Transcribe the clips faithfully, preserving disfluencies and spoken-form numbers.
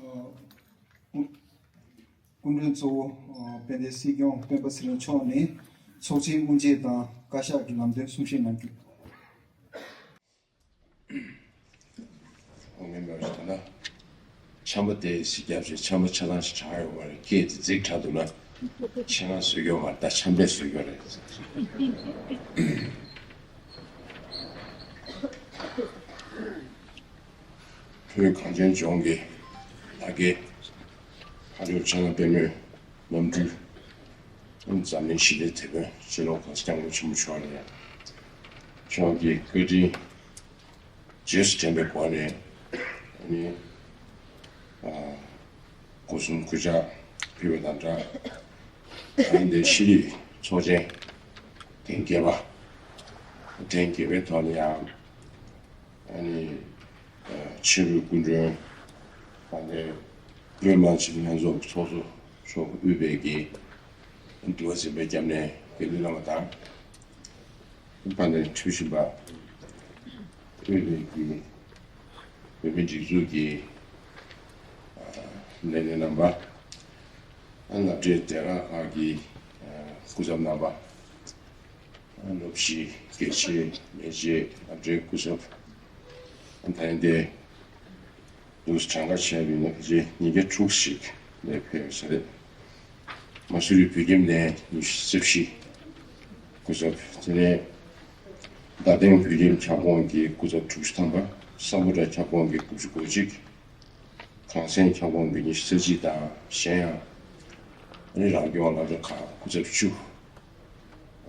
སྐུ་མགྲོན་གཙོ་བོ་དཔལ་ལྡན་སྲིད་སྐྱོང་སྤེན་པ་ཚེ་རིང་མཆོག་ནས་ཚོགས་ཆེན་དབུ་འབྱེད་དང་བཀའ་ཤག་གི་ལམ་སྟོན་གསུང་བཤད་གནང་རྒྱུ། ཨོ་ངས་མེད་པ་ཞིག་ད་ན། ཆམ་པ་དེ་ཞིག་བརྒྱབ་བྱས་ཆམ་པ་ཆ་ཚང་ཞིག་དྲག་ཡོད་པ་རེད། སྐད་དེ་འཛིག་དྲག་འདུག་ན། ཆེད་མངགས་བཟོས་ཡོད་མ་རེད། ད་ཆམ་པས་བཟོས་ཡོད་རེད། བོད་གངས་ཅན་ལྗོངས་ཀྱི་ལྷ་སྐལ། ཕ་ཡུལ་ཕྱག་ན་པདྨོའི་རྣམ་སྤྲུལ། འཛམ་གླིང་ཞི་བདེའི་དེད་དཔོན་སྤྱི་ནོར་༸གོང་ས་༸སྐྱབས་མགོན་ཆེན་པོ་མཆོག་ནས་མཆོག་གི་བཀའ་དྲིན་རྗེས་སུ་དྲན་པའི་སྒོ་ནས་ཨ་ནི་ཨ་སྒོ་གསུམ་གུས་ཕྱག་ཕུལ་བ་དང་སྦྲགས། ཨ་ནི་འདིར་ཤེས་རིག་ཚོགས་ཆེན་ཐེངས་བརྒྱད་པ། ཐེངས་བརྒྱད་པའི་ཐོག་ནས་ཡང་ཨ་ནི་ཨ་ཆེས་མཐོའི་སྐུ་མགྲོན་དཔལ་ལྡན་བོད་མི་མང་སྤྱི་འཐུས་ལྷན་ཚོགས་ཚོགས་གཙོ་མཆོག་དབུས་པའི་གི་འདུལ་བ་འཛིན་པའི་སྐྱབས་གནས་དགེ་འདུན་བླ་མ་དང་། དཔལ་ལྡན་ཁྲི་བཞི་པ་དབུས་པའི་གི་བོད་མིའི་སྒྲིག་འཛུགས་ཀྱི་ལས་སྣེ་རྣམ་པ། ཨ་ནི་སློབ་གྲྭའི་སྡེ་ཁག་ཁག་གི་སྐུ་ཚབ་རྣམ་པ། སློབ་སྤྱི་དགེ་ཆེ་ལས་བྱེད་སློབ་གྲྭའི་སྐུ་ཚབ། ད་ཡིན་ཏེ་འདུག་གྲངས་ཀ་བྱས་པ་ཡིན་ན་ཕལ་ཆེར་ཉིས་བརྒྱ་དྲུག་ཅིག་ནས་ཕེབས་ཡོད་ས་རེད། མ་སུ་རི་བོད་ཁྱིམ་ནས་ཉི་ཤུ་རྩ་བཞི་སྐུ་ཚབ། དེ་ནས་རྡ་སྟེང་བོད་ཁྱིམ་ཁྱབ་ཁོངས་ཀྱི་སྐུ་ཚབ་དྲུག་ཅུ་ཐམ་པ། སམ་བྷོ་ཊ་ཁྱབ་ཁོངས་ཀྱི་དགུ་བཅུ་གོ་གཅིག་ཁང་སེང་ཁྱབ་ཁོངས་ཀྱི་ཉི་ཤུ་རྩ་གཅིག་དང་གཞན་ཡང་ཨ་ནི་རང་སྐྱོང་སློབ་གྲྭ་ཁག་སྐུ་ཚབ་བཅུ།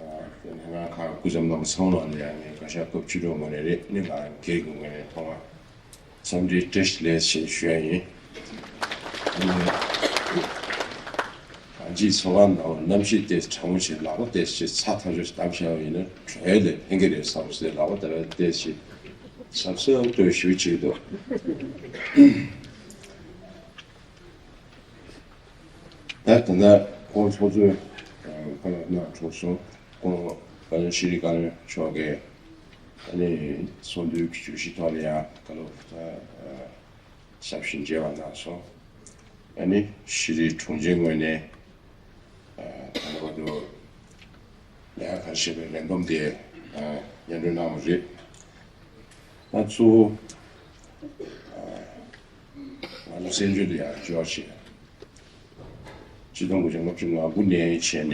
ཨ་དེ་ནས་ང་ཁག་སྐུ་ཚབ་རྣམ་པ་ཚང་མ་ལ་ཡང་ངས་བཀའ་ཤག་སྐབས་བཅུ་དྲུག་ངོས་ནས་རེད། ཨ་ནི་ང་སྒེར་གྱི་ངོས་ནས་ཐོག་མར་འཚམས་འདྲིའི་བཀྲ་ཤིས་བདེ་ལེགས་ཞེས་ཞུ་ཡ་ཡིན། ཨ་ནི་གང་ཅིའི་ཚོར་བ་ནང་ལ་རྣམ་ཤེས་ཏོག་ཙམ་གྲང་མོ་བྱས། ལག་པ་ཏོག་ཙམ་ཚྭ་ཐག་ཆོད་བརྡབས་བཞག་པ་ཡིན་ན་བྲོས་ལས་ཕན་གྱི་རེད་བསམ་སོང་། ལག་པ་ད་ལྟ་ཏོག་ཙམ་ཟབ་ཟབ་ཏུ་ཞུ་བྱེད་དོ། ད་ད་ལྟ་ཁོང་ཚོགས་གཙོས་བཀའ་སློབ་གནང་གྲུབ་སོང་། ཁོང་བཀའ་བློན་ཤེས་རིག་བཀའ་བློན་མཆོག་གིས་ཨ་ནི་ཚོགས་འདུའི་བརྗོད་གཞི་ཐོག་ལ་ཡང་བཀའ་སློབ་ད་ཞབས་ཞུ་མཇལ་བ་གནང་སོང་། ཨ་ནི་ཤེས་རིག་དྲུང་ཆེ་ངོས་ནས་ད་ལྟ་བར་དུ་ལས་ཀ་ག་རེ་བྱས་པའི་ལས་བསྡོམས་དེ་སྙན་སྒྲོན་གནང་བ་རེད། ད་གཙོ་བོ་ང་ཚོ་བཙན་བྱོལ་དུ་ཡང་འབྱོར་བྱས། ཆིག་སྟོང་དགུ་བརྒྱ་ལྔ་བཅུ་ང་དགུ་ནས་བྱས་ནས་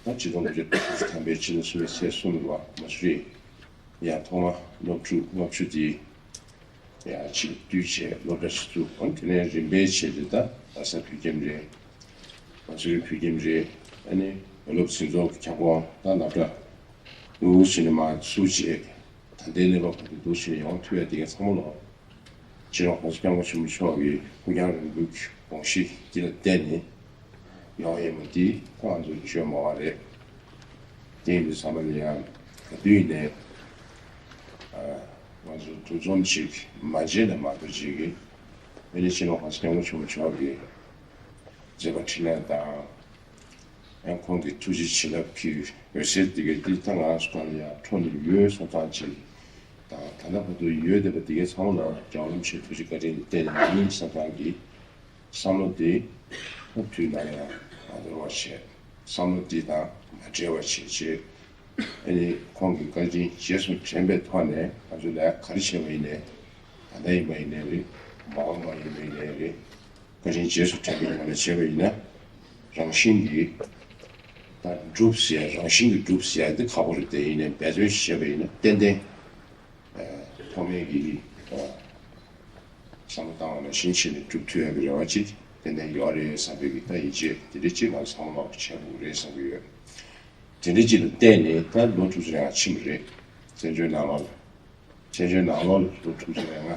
ད་ཆིག་སྟོང་དགུ་བརྒྱ་དྲུག་ཅུ་ཐམ་པའི་ཕྱི་ཟླ་གསུམ་པའི་ཚེས་གསུམ་ལ་མ་སུ་རི་ཡང་ཐོག་མ་སློབ་ཕྲུག་ལྔ་བཅུ་དེ་ཡང་གཅིག་བསྡུས་བྱས་སློབ་གྲྭ་ཞིག་བཙུགས། འོན་དེ་ནས་རིམ་པས་བྱས་ཏེ་ད་རྡ་ས་བོད་ཁྱིམ་རེད། མ་སུ་རི་བོད་ཁྱིམ་རེད། ཨ་ནི་བོད་སློབ་འཛིན་ཚོགས་ཀྱི་ཁྱབ་ཁོངས་ད་སློབ་གྲྭ་འུ་ཟི་ནས་མར་བཙུགས་བྱས། ད་ལྟའི་གནས་བབ་བར་དུ་འདུག་ཕྱིན་ཡོང་ཐུབ་ཡ་དེ་ག་ཚང་མ་ལོ། སྤྱི་ནོར་༸གོང་ས་༸སྐྱབས་མགོན་ཆེན་པོ་མཆོག་གི་ཕུགས་རྒྱང་རིང་པོའི་དགོངས་གཞི་འདི་ལ་བརྟེན་ནས་ཡོང་ཡོད་པ་འདི་ཁོང་ཚོས་བརྗོད་མ་བ་རེད། དེ་ཡིན་དུས་ཚང་མ་ལ་ཡང་ག་དུས་ཡིན་ནའི་ང་ཚོ་འདུ་འཛོམས་ཅིག་མ་བྱས་ན་མ་གཏོགས་ཅིག་གི་ཨ་ནི་སྤྱི་ནོར་༸གོང་ས་༸སྐྱབས་མགོན་ཆེན་པོ་མཆོག་གི་མཛད་པ་འཕྲིན་ལས་དང་། ཡང་ཁོང་གི་ཐུགས་རྗེ་བྱིན་རླབས་ཀྱི་འོད་ཟེར་འདི་གའི་འདི་ད་ང་ཚོ་གང་ལ་ཡང་འཕྲོ་ནས་ཡོད་བསམ་སྟངས་ཅིག་དང་། ད་ལྟ་བར་དུ་ཡོད་བསྡད་པ་འདི་གའི་ཚང་མ་ལ་རྒྱལ་བ་རིན་པོ་ཆེའི་ཐུགས་རྗེ་བཀའ་དྲིན་གྱིས་བརྟེན་ནས་ཡིན་བསམ་སྟངས་ཀྱི་བསམ་བློ་འདི་ད་དུས་ནམ་ཡང་མ་འདོར་བར་བྱས། བསམ་བློ་འདི་དང་མ་བྲལ་བར་བྱས་བྱས། ཨ་ནི་ཁོང་གི་བཀའ་དྲིན་རྗེས་སུ་དྲན་པའི་ཐོག་ནས་ང་ཚོ་ལས་ཀ་ག་རེ་བྱས་པ་ཡིན་ནའི། ད་ལྟ་ཡིན་པ་ཡིན་ནའི་རེད། མ་འོངས་པ་ཡིན་པ་ཡིན་ནའི་རེད། བཀའ་དྲིན་རྗེས་སུ་དྲན་པའི་ངང་ནས་བྱས་པ་ཡིན་ན། རང་བཞིན་གྱིས་ད་འགྲུབ་ཟེར་ཡ། རང་བཞིན་གྱིས་འགྲུབ་ཟེར་ཡ་འདི་ཁག་པོ་རེད། དེ་ཡིན་ནའི་འབད་བརྩོན་ཞིག་བྱས་པ་ཡིན་ན་ཏན་ཏན་ཐོག་མེད་ཀྱི་བསམ་བློ་བཏང་བ་ནང་བཞིན་བྱས་ནས་འགྲུབ་ཐུབ་ཡ་གི་རེ་བ་ཅིག་ཏན་ཏན་ཡོད་རེད་བསམ་པའི་གི་ད་ཡིད་ཆེས་དེ་འདྲ་ཅིག་ང་ཚོ་ཚང་མ་བྱས་དགོས་རེད་བསམ་གྱི་ཡོད། དེ་འདྲ་ཅིག་ལ་བརྟེན་ནས་ད་ལོ་དྲུག་ཅུ་རེ་ལྔ་ཕྱིན་པ་རེད། བཙན་བྱོལ་ནང་ལོགས་ལ། བཙན་བྱོལ་ནང་ལོགས་ལ་ལོ་དྲུག་ཅུ་རེ་ལྔ།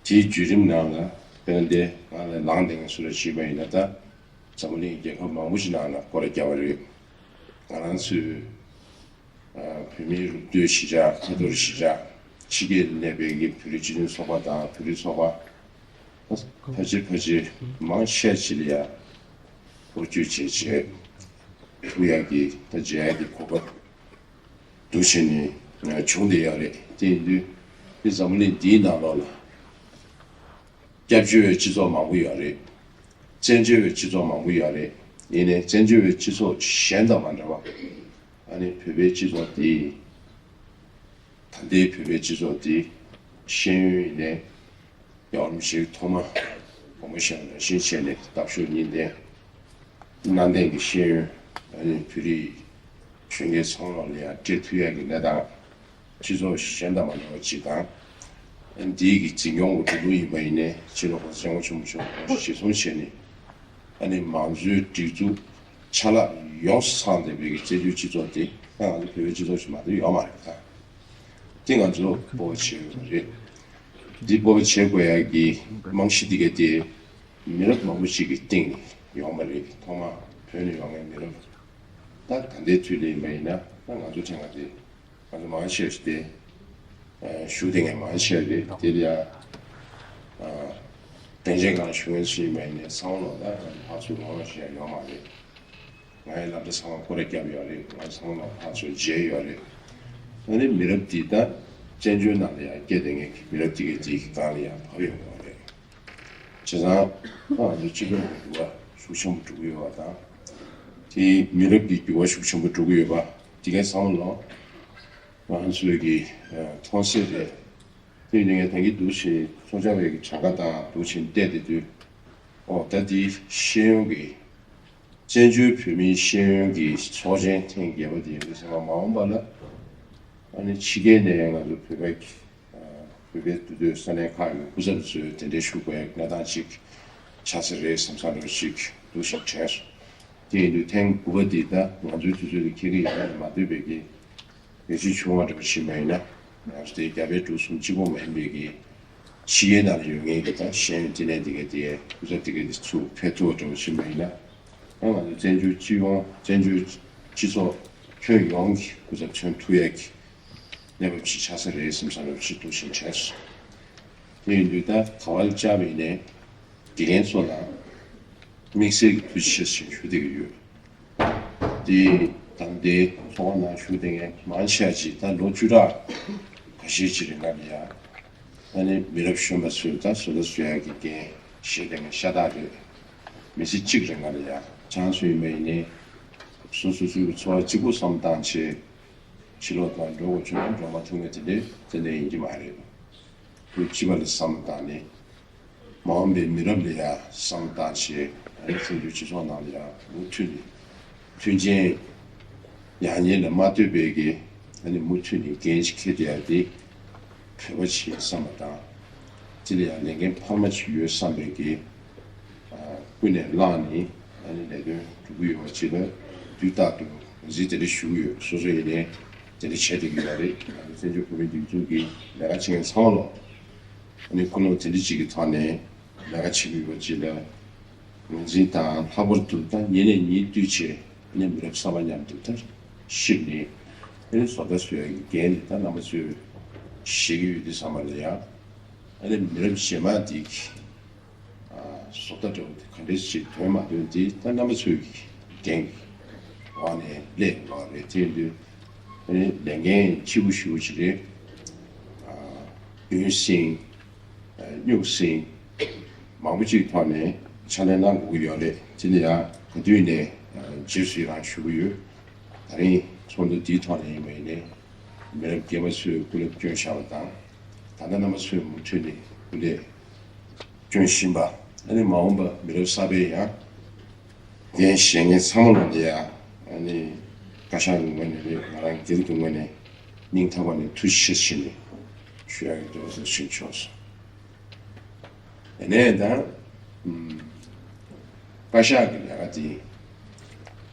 དེའི་བརྒྱུད་རིམ་ནང་ལ་དཔལ་ལྡན་ང་ལས་ནང་དེ་ང་སུ་ར་བྱིས་པ་ཡིན་ན་ད་འཛམ་བུ་གླིང་རྒྱལ་ཁབ་མང་པོ་ཞིག་ནང་ལ་སྐོར་ར་བརྒྱབ་པ་རེད། ང་རང་ཚོའི་བོད་མིའི་རུབ་སྟོན་གཞིས་ཆགས། ཁ་ཐོར་གཞིས་ཆགས། ཕྱི་རྒྱལ་ལ་གནས་པའི་གི་བོད་རིགས་སྤྱི་མཐུན་ཚོགས་པ་དང་བོད་རིགས་ཚོགས་པ་ཕལ་ཆེར་ཕལ་ཆེར་མང་ཆེ་ཅིག་ལ་ཡ་སྐོར་སྐྱོད་བྱས་བྱས་ཐུག་ཡག་གི་ད་མཇལ་ཡག་གི་གོ་སྐབས་འདུག་བྱས་ནས་བྱུང་བསྡད་ཡོད་རེད། དེ་ཡིན་དུས་འདི་འཛམ་བུ་གླིང་འདིའི་ནང་ལོགས་ལ་ སྐྱབས་བཅོལ་བའི་སྤྱི་ཚོགས་མང་པོ་ཡོད་རེད། བཙན་བྱོལ་བའི་སྤྱི་ཚོགས་མང་པོ་ཡོད་རེད། ཡིན་ནའི་བཙན་བྱོལ་བའི་སྤྱི་ཚོགས་གཞན་དང་མ་འདྲ་བ། ཨ་ནི་བོད་པའི་སྤྱི་ཚོགས་འདི་ད་ལྟའི་བོད་པའི་སྤྱི་ཚོགས་འདི་ཤེས་ཡོན་ཡིན་ནའི་ཡང་ཞིག་ཐོག་མ་གོང་མ་ཞིག་ནང་བཞིན་བྱས་ནས་བརྟག་ཞིབ་གཉིས་ལྡན། གནའ་དེང་གི་ཤེས་ཡོན། ཨ་ནི་བོད་རིགས་གཞོན་སྐྱེས་ཚང་མ་ལ་ཡང་སྤྲད་ཐུབ་ཡག་གི་གནས་སྟངས། སྤྱི་ཚོགས་གཞན་དང་མ་འདྲ་བ་ཅིག་དང་། ཨ་ནི་འདིའི་གི་འཛིན་སྐྱོང་གི་འགྲོ་ལུགས་ཡིན་པ་ཡིན་ནའི་སྤྱི་ནོར་༸གོང་ས་༸སྐྱབས་མགོན་ཆེན་པོ་མཆོག་དགོངས་གཞི་བཞེས་གསུངས་བྱས་ནས། ཨ་ནི་མང་གཙོའི་སྒྲིག་འཛུགས་ཆ་ལག་ཡོངས་སུ་ཚང་བསྡད་པའི་གི་བཙན་བྱོལ་སྤྱི་ཚོགས་དེ་ད་ང་ཚོ་བོད་པའི་སྤྱི་ཚོགས་ཤིག་མ་གཏོགས་ཡོད་མ་རེད་ད། དེ་ང་ཚོ་སྤོབས་པ་བྱེད་དགོས་པ་རེད། འདི་སྤོབས་པ་བྱེད་དགོས་ཡག་གི་རྨང་གཞི་འདི་ག་དེ་མི་རབས་མང་པོ་ཞིག་གི་སྟེང་ནས་ཡོང་བ་རེད། ཐོག་མ་བོད་ནས་ཡོང་བའི་མི་རབས་ད་ད་ལྟའི་དུས་ལ་ཡིན་པ་ཡིན་ན་ད་ང་ཚོ་ཐེངས་ང་དེ་ང་ཚོ་མང་ཆེ་ཞིག་དེ་བཞུགས་བསྡད་མཁན་མང་ཆེ་རེད། དེ་ལ་ཡ་སྟེང་ཆེན་སྒང་བཞུགས་མཁན་ཞིག་ཡིན་པ་ཡིན་ནའི་སང་ལོ་ད་ང་ཚོ་ཕར་ཚུར་ལོང་ལོང་ཞིག་ཡང་ཡོད་མ་རེད། ང་ཡི་སློབ་གྲྭ་ཚང་མ་སྐོར་ར་བརྒྱབ་ཡོད་རེད། ང་ཚང་མ་ཕར་ཚུར་མཇལ་ཡོད་རེད། ད་ནི་མི་རབས་འདི་ད་བཙན་བྱོལ་ནང་ལ་ཡང་སྐྱེས་བསྡད་མཁན་གྱི་མི་རབས་འདི་གའི་འདི་གི་སྒང་ལ་ཡང་བབས་ཡོང་གི་ཡོད་རེད། བྱས་ཙང་ད་ང་ཚོའི་སྤྱི་ཚོགས་ཀྱི་འགྱུར་བ་ཤུགས་ཆེན་པོ་འགྲོ་གི་ཡོད་པ་དང་། དེ་མི་རབས་ཀྱི་འགྱུར་བ་ཤུགས་ཆེན་པོ་འགྲོ་གི་ཡོད་པ་འདི་གའི་ཚང་མ་ལ་ང་ཚོས་ཀྱི་མཐོང་གསལ་རེད། དེ་ཡིན་ནའི་ད་གིན་འདུག་བྱས་ཚོགས་བཅར་བའི་གི་གྲངས་ཀ་དང་འདུག་བྱས་བལྟས་བསྡད་དུས། ཨོ་ད་འདི་ཤེས་ཡོན་གྱི་བཙན་བྱོལ་བོད་མིའི་ཤེས་ཡོན་གྱི་ཚོགས་ཆེན་ཐེངས་བརྒྱད་པ་དེ་ཡིན་པ་ཟེར་བ་མ་འོངས་པ་ལ་ཨ་ནི་ཕྱི་རྒྱལ་ནས་ང་ཚོ་བོད་པ་བོད་པའི་འདུས་སྡོད་ས་གནས་ཁག་གི་སྐུ་ཚབ་ཚོས་དེ་འདྲའི་ཞུ་དགོས་ཡག་གནས་སྟངས་ཅིག་ཆགས་ས་རེད་བསམ་བསམ་འདྲ་བོ་ཅིག་འདུག་ཞིག་དྲན་སོང་། དེ་ཡིན་དུས་ཐེངས་དགུ་པ་འདི་ད་ང་ཚོའི་དུས་ཚོད་ལ་འཁེལ་གི་ཡོད་ན་མ་ལྟོས་པའི་གི་ཡོ་བྱད་ཆུང་བ་འདྲ་བོ་ཞིག་མ་ཡིན་ན། ང་ཚོ་དེ་རྒྱ་བལ་འབྲུག་གསུམ་གཅིག་པོ་མ་ཡིན་པའི་གི་ཕྱི་རྒྱལ་ནང་ལ་ཡོད་མཁན་གྱི་ད་ཤེས་ཡོན་བསྟི་གནས་དེ་ག་དེ་སྐུ་ཚབ་དེ་ག་དེ་ཚུར་ཕེབས་ཐུབ་པ་འདྲ་བོ་ཞིག་མ་ཡིན་ན། ད་ང་ཚོ་བཙན་བྱོལ་སྤྱི་ཡོངས་བཙན་བྱོལ་སྤྱི་ཚོགས་ཁྱོན་ཡོངས་ཀྱི་སྐུ་ཚབ་མཚོན་ཐུབ་ཡག་གི་གནས་བབ་ཅིག་ཆགས་ས་རེད་བསམ་བསམ་འདྲ་བོ་ཞིག་འདུག་ཞིག་དྲན་སོང་། དེ་ཡིན་དུས་ད་ག་བ་ལ་བཅར་བ་ཡིན་ནའི་དགེ་རྒན་ཚོ་ལ་དམིགས་བསལ་གྱི་ཐུགས་རྗེ་ཆེ་ཞེས་ཞུ་བསྡད་ཀྱི་ཡོད། དེ་དང་དེའི་ཚོགས་ཁང་ནང་བཞུགས་བསྡད་མཁན་མང་ཆེ་བ་ཅིག་ད་ལོ་བཅུ་ཕྲག་ཁ་ཤས་ཅིག་རིང་ལ་ཡ། ཨ་ནི་མི་རབས་གཞོན་པ་ཚོས་ད་བཟོ་ལྟ་བཟོ་ཡག་གི་འགན་བཞེས་བསྡད་མཁན་ཤ་སྟག་རེད། མི་ཚེ་གཅིག་རིང་ལ་ཡ་ཆང་སུ་ཡིན་པ་ཡིན་ནའི་སོ་སོ་སོའི་འཚོ་བ་གཅིག་པུ་བསམ་བཏང་བྱས་ཕྱི་ལོགས་ལ་འགྲོ་དགོས་བྱུང་ན་འགྲོ་མ་ཐུབ་མཁན་དེ་འདྲའི་དེ་འདྲ་ཡིན་གྱི་མ་རེད། དུས་གཅིག་པ་ལ་བསམ་བཏང་ནས། མ་འོངས་པའི་མི་རབས་ལ་ཡང་བསམ་བཏང་བྱས་ཨ་ནི་བཙན་བྱོལ་སྤྱི་ཚོགས་ནང་ལ་ཡང་མུ་མཐུད་ནས་མཐུན་རྐྱེན་ཡག་ཉེས་ལ་མ་ལྟོས་པའི་གི་ཨ་ནི་མུ་མཐུད་ནས་འགན་ཞིག་འཁྱེར་བསྡད་ཡ་དེ་བོད་པ་ཞིག་བསམ་པ་དང་། དེ་ལ་ཡང་ལས་འགན་འཕར་མ་ཞིག་ཡོད་བསམ་པའི་གི་ཨ་ཀུན་ནས་བསླངས་ནས་ཨ་ནི་ལས་དོན་སྒྲུབ་ཀྱི་ཡོད་པ་ཅིག་ལ་དུས་རྟག་ཏུ་ངོས་འཛིན་དེ་འདྲ་ཞུ་གི་ཡོད། སོ་སོ་ཡིན་ནའི་དེ་འདྲ་བྱས་བསྡད་ཀྱི་ཡོད་རེད། ང་ཚོ་བཙན་བྱོལ་བོད་མིའི་སྒྲིག་འཛུགས་ཀྱི་ལས་ཀ་བྱེད་མཁན་ཚང་མ་ལ། ཨ་ནི་ཀུན་སློང་དེ་འདྲ་ཅིག་གི་ཐོག་ནས་ལས་ཀ་བྱེད་ཀྱི་ཡོད་པ་ཅིག་ལ་ངོས་འཛིན་དང་། ལྷག་པར་དུ་ད་ཉིན་ནས་ཉིན་བསྟུད་བྱས་ཨ་ནི་མི་རབས་གསར་པ་མཉམ་དུ་ད་གཤིབ་ནས་ཨ་ནི་བཟོ་ལྟ་བཟོ་ཡག་གི་འགན་དེ་ད་རྣམ་པ་ཚོས་བཞེས་ཀྱི་ཡོད་དུས་ཙམ་པ་ལ་ཡང་ཨ་ནི་མི་རབས་རྗེས་མ་འདི་བཟོ་ལྟ་འདྲ་བོ་དེ་ག་འདྲས་ཞིག་ཐོན་མ་ཐོན་དེ་ད་རྣམ་པ་ཚོའི་གི་འགན་གྱི་འོག་ནས་སླེབས་ཡོང་གི་རེད། དེ་ཡིན་དུས་ཨ་ནི་ལས་འགན་ལྕི་པོ་ཞེ་པོ་ཅིག་རེད། ཨ་རྒྱུན་བསྲིངས། ཨ་སྨྱུག་བསྲིངས། མང་པོ་ཅིག་ཐོག་ནས་ཕྱག་ལས་གནང་དགོས་ཀྱི་ཡོད་རེད། དེ་ནི་ཡང་ག་དུས་ནས་ཨ་རྗེས་སུ་ཡི་རང་ཞུ་གི་ཡོད། ད་རིང་ཚོགས་འདུ་འདིའི་ཐོག་ནས་ཡིན་པ་ཡིན་ནའི་མི་རབས་རྒན་པ་ཚོས་སྐུ་ལས་བསྐྱོན་བཞག་པ་དང་། ད་ལྟ་རྣམ་པ་ཚོས་མུ་མཐུད་ནས་སྐུ་ལས་སྐྱོན་བཞིན་པ། ཨ་ནི་མ་འོངས་པ་མི་རབས་གསར་པའི་ཡང་འགན་བཞེས་མཁན་ཚང་མ་ལ་ཡང་ཨ་ནི་བཀའ་ཤག་གི་ངོས་ནས་རེད། ང་རང་སྒེར་གྱི་ངོས་ནས་སྙིང་ཐག་པ་ནས་ཐུགས་རྗེ་ཆེ་ཞུས་ནས་ཞུ་ཡག་གི་འདུག་ཟེར་ཞུས་ཆོག་སོང་། ཡིན་ནའི་ད་ཨུམ་བཀའ་ཤག་གི་ལས་ཀ་དེ་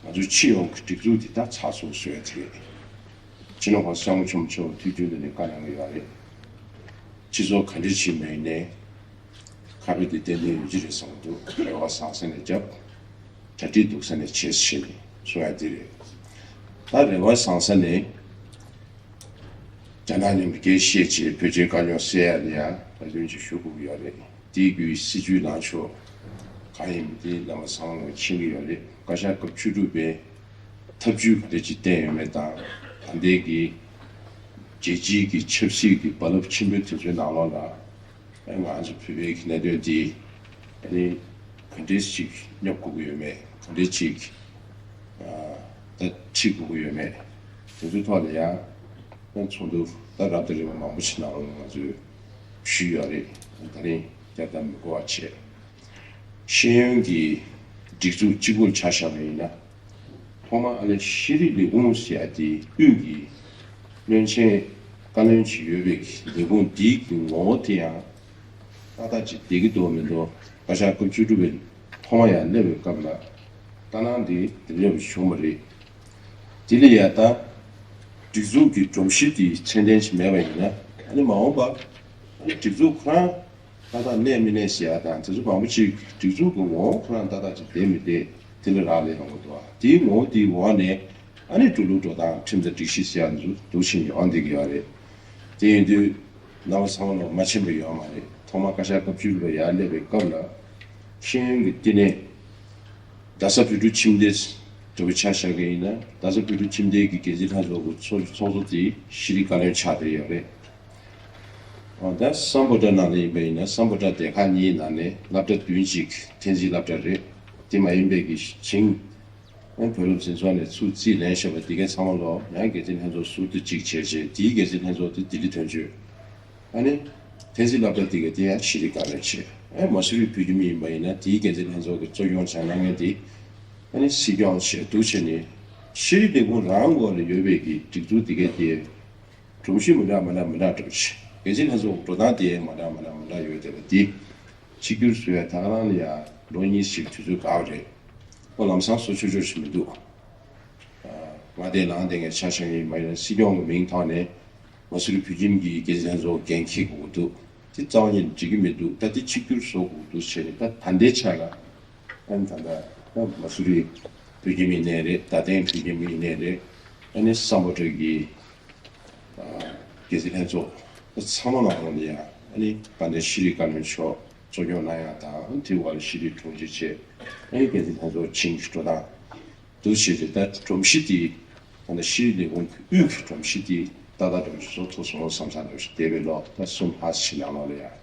ང་ཚོའི་སྤྱི་ཡོངས་ཀྱི་སྒྲིག་འཛུགས་དེ་ད་ཚགས་ཚུད་བཟོ་ཡག་དེ་རེད། སྤྱི་ནོར་༸གོང་ས་༸སྐྱབས་མགོན་ཆེན་པོ་མཆོག་དུས་རྒྱུན་དུ་ནས་བཀའ་གནང་གི་ཡོད་རེད། སྤྱི་ཚོགས་ག་འདྲ་ཞིག་མ་ཡིན་ནའི་ཁ་དཔེ་དེ་ཏན་ཏན་ཡོད་ཀྱི་རེད་བསམ་གྱི་འདུག་རེ་བ་བཟང་ས་ནས་བརྒྱབ། གྲ་སྒྲིག་སྡུག་ས་ནས་བྱེད་ཟེར་ནས་གསུང་ཡ་དེ་རེད། ད་རེ་བ་བཟང་ས་ནས་རྒྱ་ནག་མཉམ་དུ་འགྲེལ་བཤད་བྱས་བོད་རྒྱའི་དཀའ་རྙོག་སེལ་ཡ་ལ་ཡང་ལམ་སྟོན་ཅིག་ཞུ་དགོས་ཀྱི་ཡོད་རེད། དེའི་བརྒྱུད་སྲིད་བྱུས་ལངས་ཕྱོགས་གང་ཡིན་མིན་དེ་རྣམ་པ་ཚང་མ་མཁྱེན་གྱི་ཡོད་རེད། བཀའ་ཤག་སྐབས་བཅུ་དྲུག་པའི་ཐབས་ཇུས་ག་འདྲ་ཅིག་བསྟན་ཡོད་མེད་དང་། ད་ལྟའི་གི་རྒྱལ་སྤྱིའི་གི་ཆབ་སྲིད་ཀྱི་རྦ་རླབས་ཆེན་པོའི་དུས་ཚོད་ནང་ལོགས་ལ། ང་ཚོ་བོད་པའི་གནད་དོན་འདི་ཨ་ནི་ག་འདྲས་ཅིག་སྙོབ་དགོས་ཀྱི་ཡོད་མེད། ག་འདྲས་ཅིག་ཨ་ད་ཁྲིད་དགོས་ཀྱི་ཡོད་མེད། དེ་ཚོའི་ཐོག་ལ་ཡང་ཚོགས་འདུ་ད་རབ་དང་རིམ་པ་མང་པོ་ཞིག་ནང་ལ་ང་ཚོས་ཞུས་ཡོད་རེད། ད་རིང་བསྐྱར་ལྡབ་མི་དགོས་པ་བྱས། ཤེས་ཡོན་གྱི་སྒྲིག་འཛུགས་གཅིག་པུར་ཆ་བཞག་པ་ཡིན་ན། ཐོག་མར་ཨ་ནི་ཤེས་རིག་ལས་ཁུངས་ཟེར་ཡ་དེ་དབུས་ཀྱི་བློན་ཆེན་བཀའ་བློན་ཅིག་ཡོད་པའི་ལས་ཁུངས་འདིའི་གི་ངོ་བོ་དེ་ཡང་ཏག་ཏག་ཅིག་བསྡད་ཀྱི་འདུག་མི་འདུག་བཀའ་ཤག་སྐབས་བཅུ་དྲུག་པའི་ཐོག་མ་ཡར་སླེབས་པའི་སྐབས་ལ་ལྟ་སྣང་འདི་དེ་འདྲ་བྱུང་བ་རེད། དེ་ལ་ཡ་ད་སྒྲིག་འཛུགས་ཀྱི་སྒྲོམ་གཞི་དེ་ཚད་ལྡན་ཞིག་མེད་པ་ཡིན་ན། ཨ་ནི་མ་འོངས་པ་ཨ་ནི་སྒྲིག་འཛུགས་ཁོ་རང་ཏག་ཏག་གནས་མི་གནས་ཟེར་ཡ་དང་། དེ་ཚོ་མང་པོ་ཅིག་སྒྲིག་འཛུགས་ཀྱི་ངོ་བོ་ཁོ་རང་ཏག་ཏག་ཅིག་བསྡད་མི་བསྡད་དེ་ལ་རག་ལས་ཡོང་གི་འདུག་དེའི་ངོ་བོ་དེའི་འོག་ནས་ཨ་ནི་འགྲོ་ལུགས་འགྲོ་སྟངས་ཁྲིམས་དང་སྒྲིག་གཞི་ཟེར་ཡ་འདུག་འདུག་ཕྱིན་ཡོང་བསྡད་ཀྱི་ཡོད་རེད། དེ་ཡིན་དུས་རྣམ་པ་ཚང་མ་ལ་མ་ཕྱིན་པ་ཡོད་མ་རེད། ཐོག་མ་བཀའ་ཤག་སྐབས་བཅུ་དྲུག་ལ་ཡར་སླེབས་པའི་སྐབས་ལ་ཤེས་ཡོན་གྱི་བསྟི་གནས་རྡ་ས་བོད་ཕྲུག་ཁྱིམ་སྡེ་འདྲ་བོ་ཆ་བཞག་གི་ཡིན་ན། རྡ་ས་བོད་ཕྲུག་ཁྱིམ་སྡེ་གི་འགན་འཛིན་ལྷན་ཚོགས་ཀྱི་ཚོགས་ཚོགས་གཙོ་དེ་ཤེས་རིག་བཀའ་བློན་ཆགས་བསྡད་ཡོད་རེད། ཨ་ད་སམ་བྷོ་ཊ་ནང་ལ་ཡིན་པ་ཡིན་ན། སམ་བྷོ་ཊ་སྡེ་ཁག་གཉིས་ནང་ནས་སློབ་གྲྭ་བདུན་གཅིག་འཐེན་འཛིན་སློབ་གྲྭ་རེད། དེ་མ་ཡིན་པའི་གི་ཞིང་བོད་སློབ་འཛིན་ཚོགས་ནས་ཚུར་རྩིས་ལེན་བཞག་པ་དེ་གའི་ཚང་མ་ལོ་ཡང་འགན་འཛིན་ལྷན་ཚོགས་ཟུར་དུ་གཅིག་བྱས་རྗེས། དེའི་འགན་འཛིན་ལྷན་ཚོགས་དེ་ལྡི་ལི་དོན་གཅོད། ཨ་ནི་འཐེན་འཛིན་སློབ་གྲྭ་དེ་གའི་དེ་ཡང་ཤེས་རིག་བཀའ་བློན་བྱས། ཨ་མ་སུ་རི་བོད་ཁྱིམ་ཡིན་པ་ཡིན་ན། དེའི་འགན་འཛིན་ལྷན་ཚོགས་ཀྱི་གཙོ་སྐྱོང་བྱས་གནང་མཁན་དེ་ཨ་ནི་སྲིད་སྐྱོང་བྱས། འདུག་བྱས་ནས་ཤེས་རིག་ལས་ཁུངས་རང་འོག་ལ་ཡོད་པའི་གི་སྒྲིག་འཛུགས་དེ་གའི་དེ་སྒྲོམ་གཞི་མི་འདྲ་མི་འདྲ་མི་འདྲ་འདྲ་བོ་ཞིག་འགན་འཛིན་ལྷན་ཚོགས་འགྲོ་སྟངས་དེ་མི་འདྲ་མི་འདྲ་མི་འདྲ་ཡོད་བསྡད་པ་འདི་གཅིག་གྱུར་བཟོ་ཡ་ད་ག་རང་ལ་ཡང་ལོ་གཉིས་ཤིག་དུས་ཚོད་འགོར་བ་རེད། ཁོ་ལམ་སང་བཟོ་ཆོག་ཆོག་ཞིག་མི་འདུག་ང་དེ་ནང་དེ་ངས་ཆ་བཞག་ཡིན་པ་ཡིན་ན། སྲིད་སྐྱོང་གི་མིང་ཐོག་ནས་མ་སུ་རི་བོད་ཁྱིམ་གྱི་འགན་འཛིན་ལྷན་ཚོགས་འགན་འཁྱེར་དགོས་ཀྱི་འདུག་དེ་རྩ་བ་ཉིད་ནས་འགྲིག་གི་མི་འདུག་ད་དེ་གཅིག་གྱུར་བཟོ་དགོས་ཀྱི་འདུག་བྱས་ནས། ད་ད་ལྟའི་ཆ་ལ་ཨ་ནི་ད་ལྟ་ད་མ་སུ་རི་བོད་ཁྱིམ་ཡིན་ནའི་རེད། རྡ་སྟེང་བོད་ཁྱིམ་ཡིན་ནའི་རེད། ཨ་ནི་སམ་བྷོ་ཊ་གི་འགན་འཛིན་ལྷན་ཚོགས་ཚང་མ་ནང་ལོགས་ལ་ཡང་ཨ་ནི་དཔལ་ལྡན་ཤེས་རིག་བཀའ་བློན་མཆོག་གཙོ་སྐྱོང་གནང་ཡ་དང་། དེའི་འོག་ལ་ཤེས་རིག་དྲུང་ཆེ་བྱས། ཨ་ནི་འགན་འཛིན་ལྷན་ཚོགས་བྱིངས་ཀྱི་འགྲོ་སྟངས་འདུག་བྱས་ཏེ། ད་སྒྲོམ་གཞི་དེ་ད་ལྟ་ཤེས་རིག་ལས་ཁུངས་ཀྱི་དབུས་ཀྱི་སྒྲོམ་གཞི་དེ་ཏག་ཏག་སྒྲོམ་གཞི་བཟོ་ཐུབ་སོང་བསམ་བསམ་འདྲ་ཞིག་འདས་པའི་ལོ་ད་གསུམ་ལྷག་ཞིག་ནང་ལོགས་ལ་ཡང་།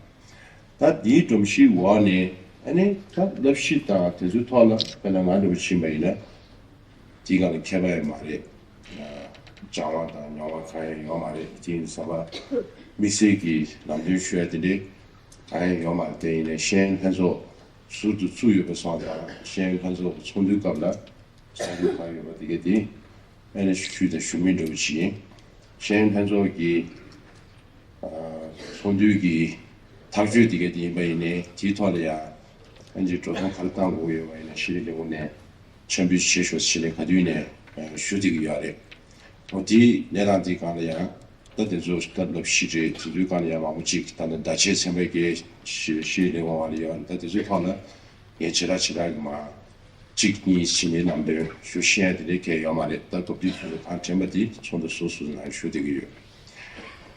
ད་འདིའི་སྒྲོམ་གཞིའི་འོག་ནས་ཨ་ནི་ད་བསླབ་གཞི་དང་དེ་ཚོའི་ཐོག་ལ་དཔེར་ན་ང་འདྲ་བོ་ཕྱིན་པ་ཡིན་ན། དེའི་སྒང་ལ་མཁས་པ་ཡང་མ་རེད། སྦྱང་བ་དང་མྱོང་བ་གང་ཡང་ཡོད་མ་རེད། དེ་ཡིན་ཙང་དམིགས་བསལ་གྱི་ལམ་སྟོན་ཞུ་ཡ་དེ་འདྲའི་གང་ཡང་ཡོད་མ་རེད། དེ་ཡིན་ནའི་ཤེས་ཡོན་ལྷན་ཚོགས་ཟུར་དུ་བཙུགས་ཡོད་པ་སོང་ཙང་། ཤེས་ཡོན་ལྷན་ཚོགས་ཀྱི་ཚོགས་འདུའི་སྐབས་ལ་གསུང་རྒྱུ་གང་ཡོད་པ་དེ་ག་དེ་ཨ་ནི་ཞུས་དང་ཞུ་མིན་འདྲ་བོ་ཅིག་ཡིན། ཤེས་ཡོན་ལྷན་ཚོགས་ཀྱི་ཚོགས་འདུའི་གི་ཐག་གཅོད་དེ་ག་དེ་ཡིན་པ་ཡིན་ནའི། དེའི་ཐོག་ལ་ཡང་ཨ་ནི་འགྲོ་སྟངས་ག་རེ་བཏང་དགོས་ཡོད་པ་ཡིན་ན། ཤེས་རིག་ལས་ཁུངས་ནས་འཆར་འབུལ་བྱེད་ཤོག་ཟེར་ནས་ག་དུས་ནས་ཞུ་བསྡད་ཀྱི་ཡོད་རེད། འོ་དེའི་གནས་སྟངས་དེའི་སྒང་ལ་ཡང་ད་དེ་ཚོ་ད་བསླབ་གཞི་རེད། དེ་ཚོའི་སྒང་ལ་ཡང་མང་པོ་ཅིག་ད་ནི་བརྡ་ཆད་ཚན་པ་གའི་ཤེས་ཤེས་ལས་ཁུངས་ལ་ཡོད། ད་དེ་ཚོའི་ཐོག་ལ་ངས་བྱེ་བྲག་བྱེ་བྲག་གི་མ་གཅིག་གཉིས་ཕྱིན་ནས་ལམ་སྟོན་ཞུ་ཤེས་ཡ་དེ་འདྲའི་གལ་ཡོད་མ་རེད། ད་སྐབས་དུས་ཚོད་གང་དྲན་པ་དེ་ཚོགས་འདུ་སོ་སོ་ནང་ཞུ་བསྡད་ཀྱི་ཡོད།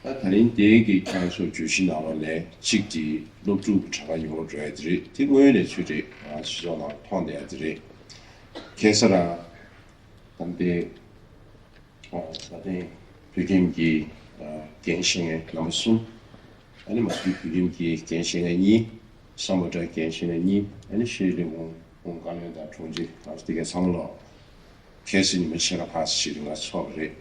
ད་ད་རིང་དེ་གི་ཁྱེད་རང་ཚོ་བརྗོད་གཞི་ནང་ལོགས་ནས་གཅིག་དེ་སློབ་ཕྲུག་གི་གྲངས་ཀ་ཉུང་རུ་འགྲོ་ཡ་དེ་རེད། དེ་དངོས་ཡོད་གནས་ཚུལ་རེད། ང་ཚོ་སྤྱི་ཚོགས་ནང་མཐོང་བསྡད་ཡ་དེ་རེད། ཁ་སང་རང་ད་ལྟའི་ད་ལྟའི་བོད་ཁྱིམ་གྱི་འགན་བཞེས་མཁན་རྣམ་པ་གསུམ། ཨ་ནི་མ་སུ་རི་བོད་ཁྱིམ་གྱི་འགན་བཞེས་མཁན་གཉིས། སམ་བྷོ་ཊ་འགན་བཞེས་མཁན་གཉིས། ཨ་ནི་ཤེས་རིག་ལས་ཁུངས་བཀའ་བློན་དང་དྲུང་ཆེ་ང་ཚོ་དེ་གའི་ཚང་མ་ལོ། ཁ་སང་ཉི་མ་ཕྱེད་ཀ་ལྷག་ཙམ་ཞིག་ང་ཚོ་ཚོགས་པ་རེད།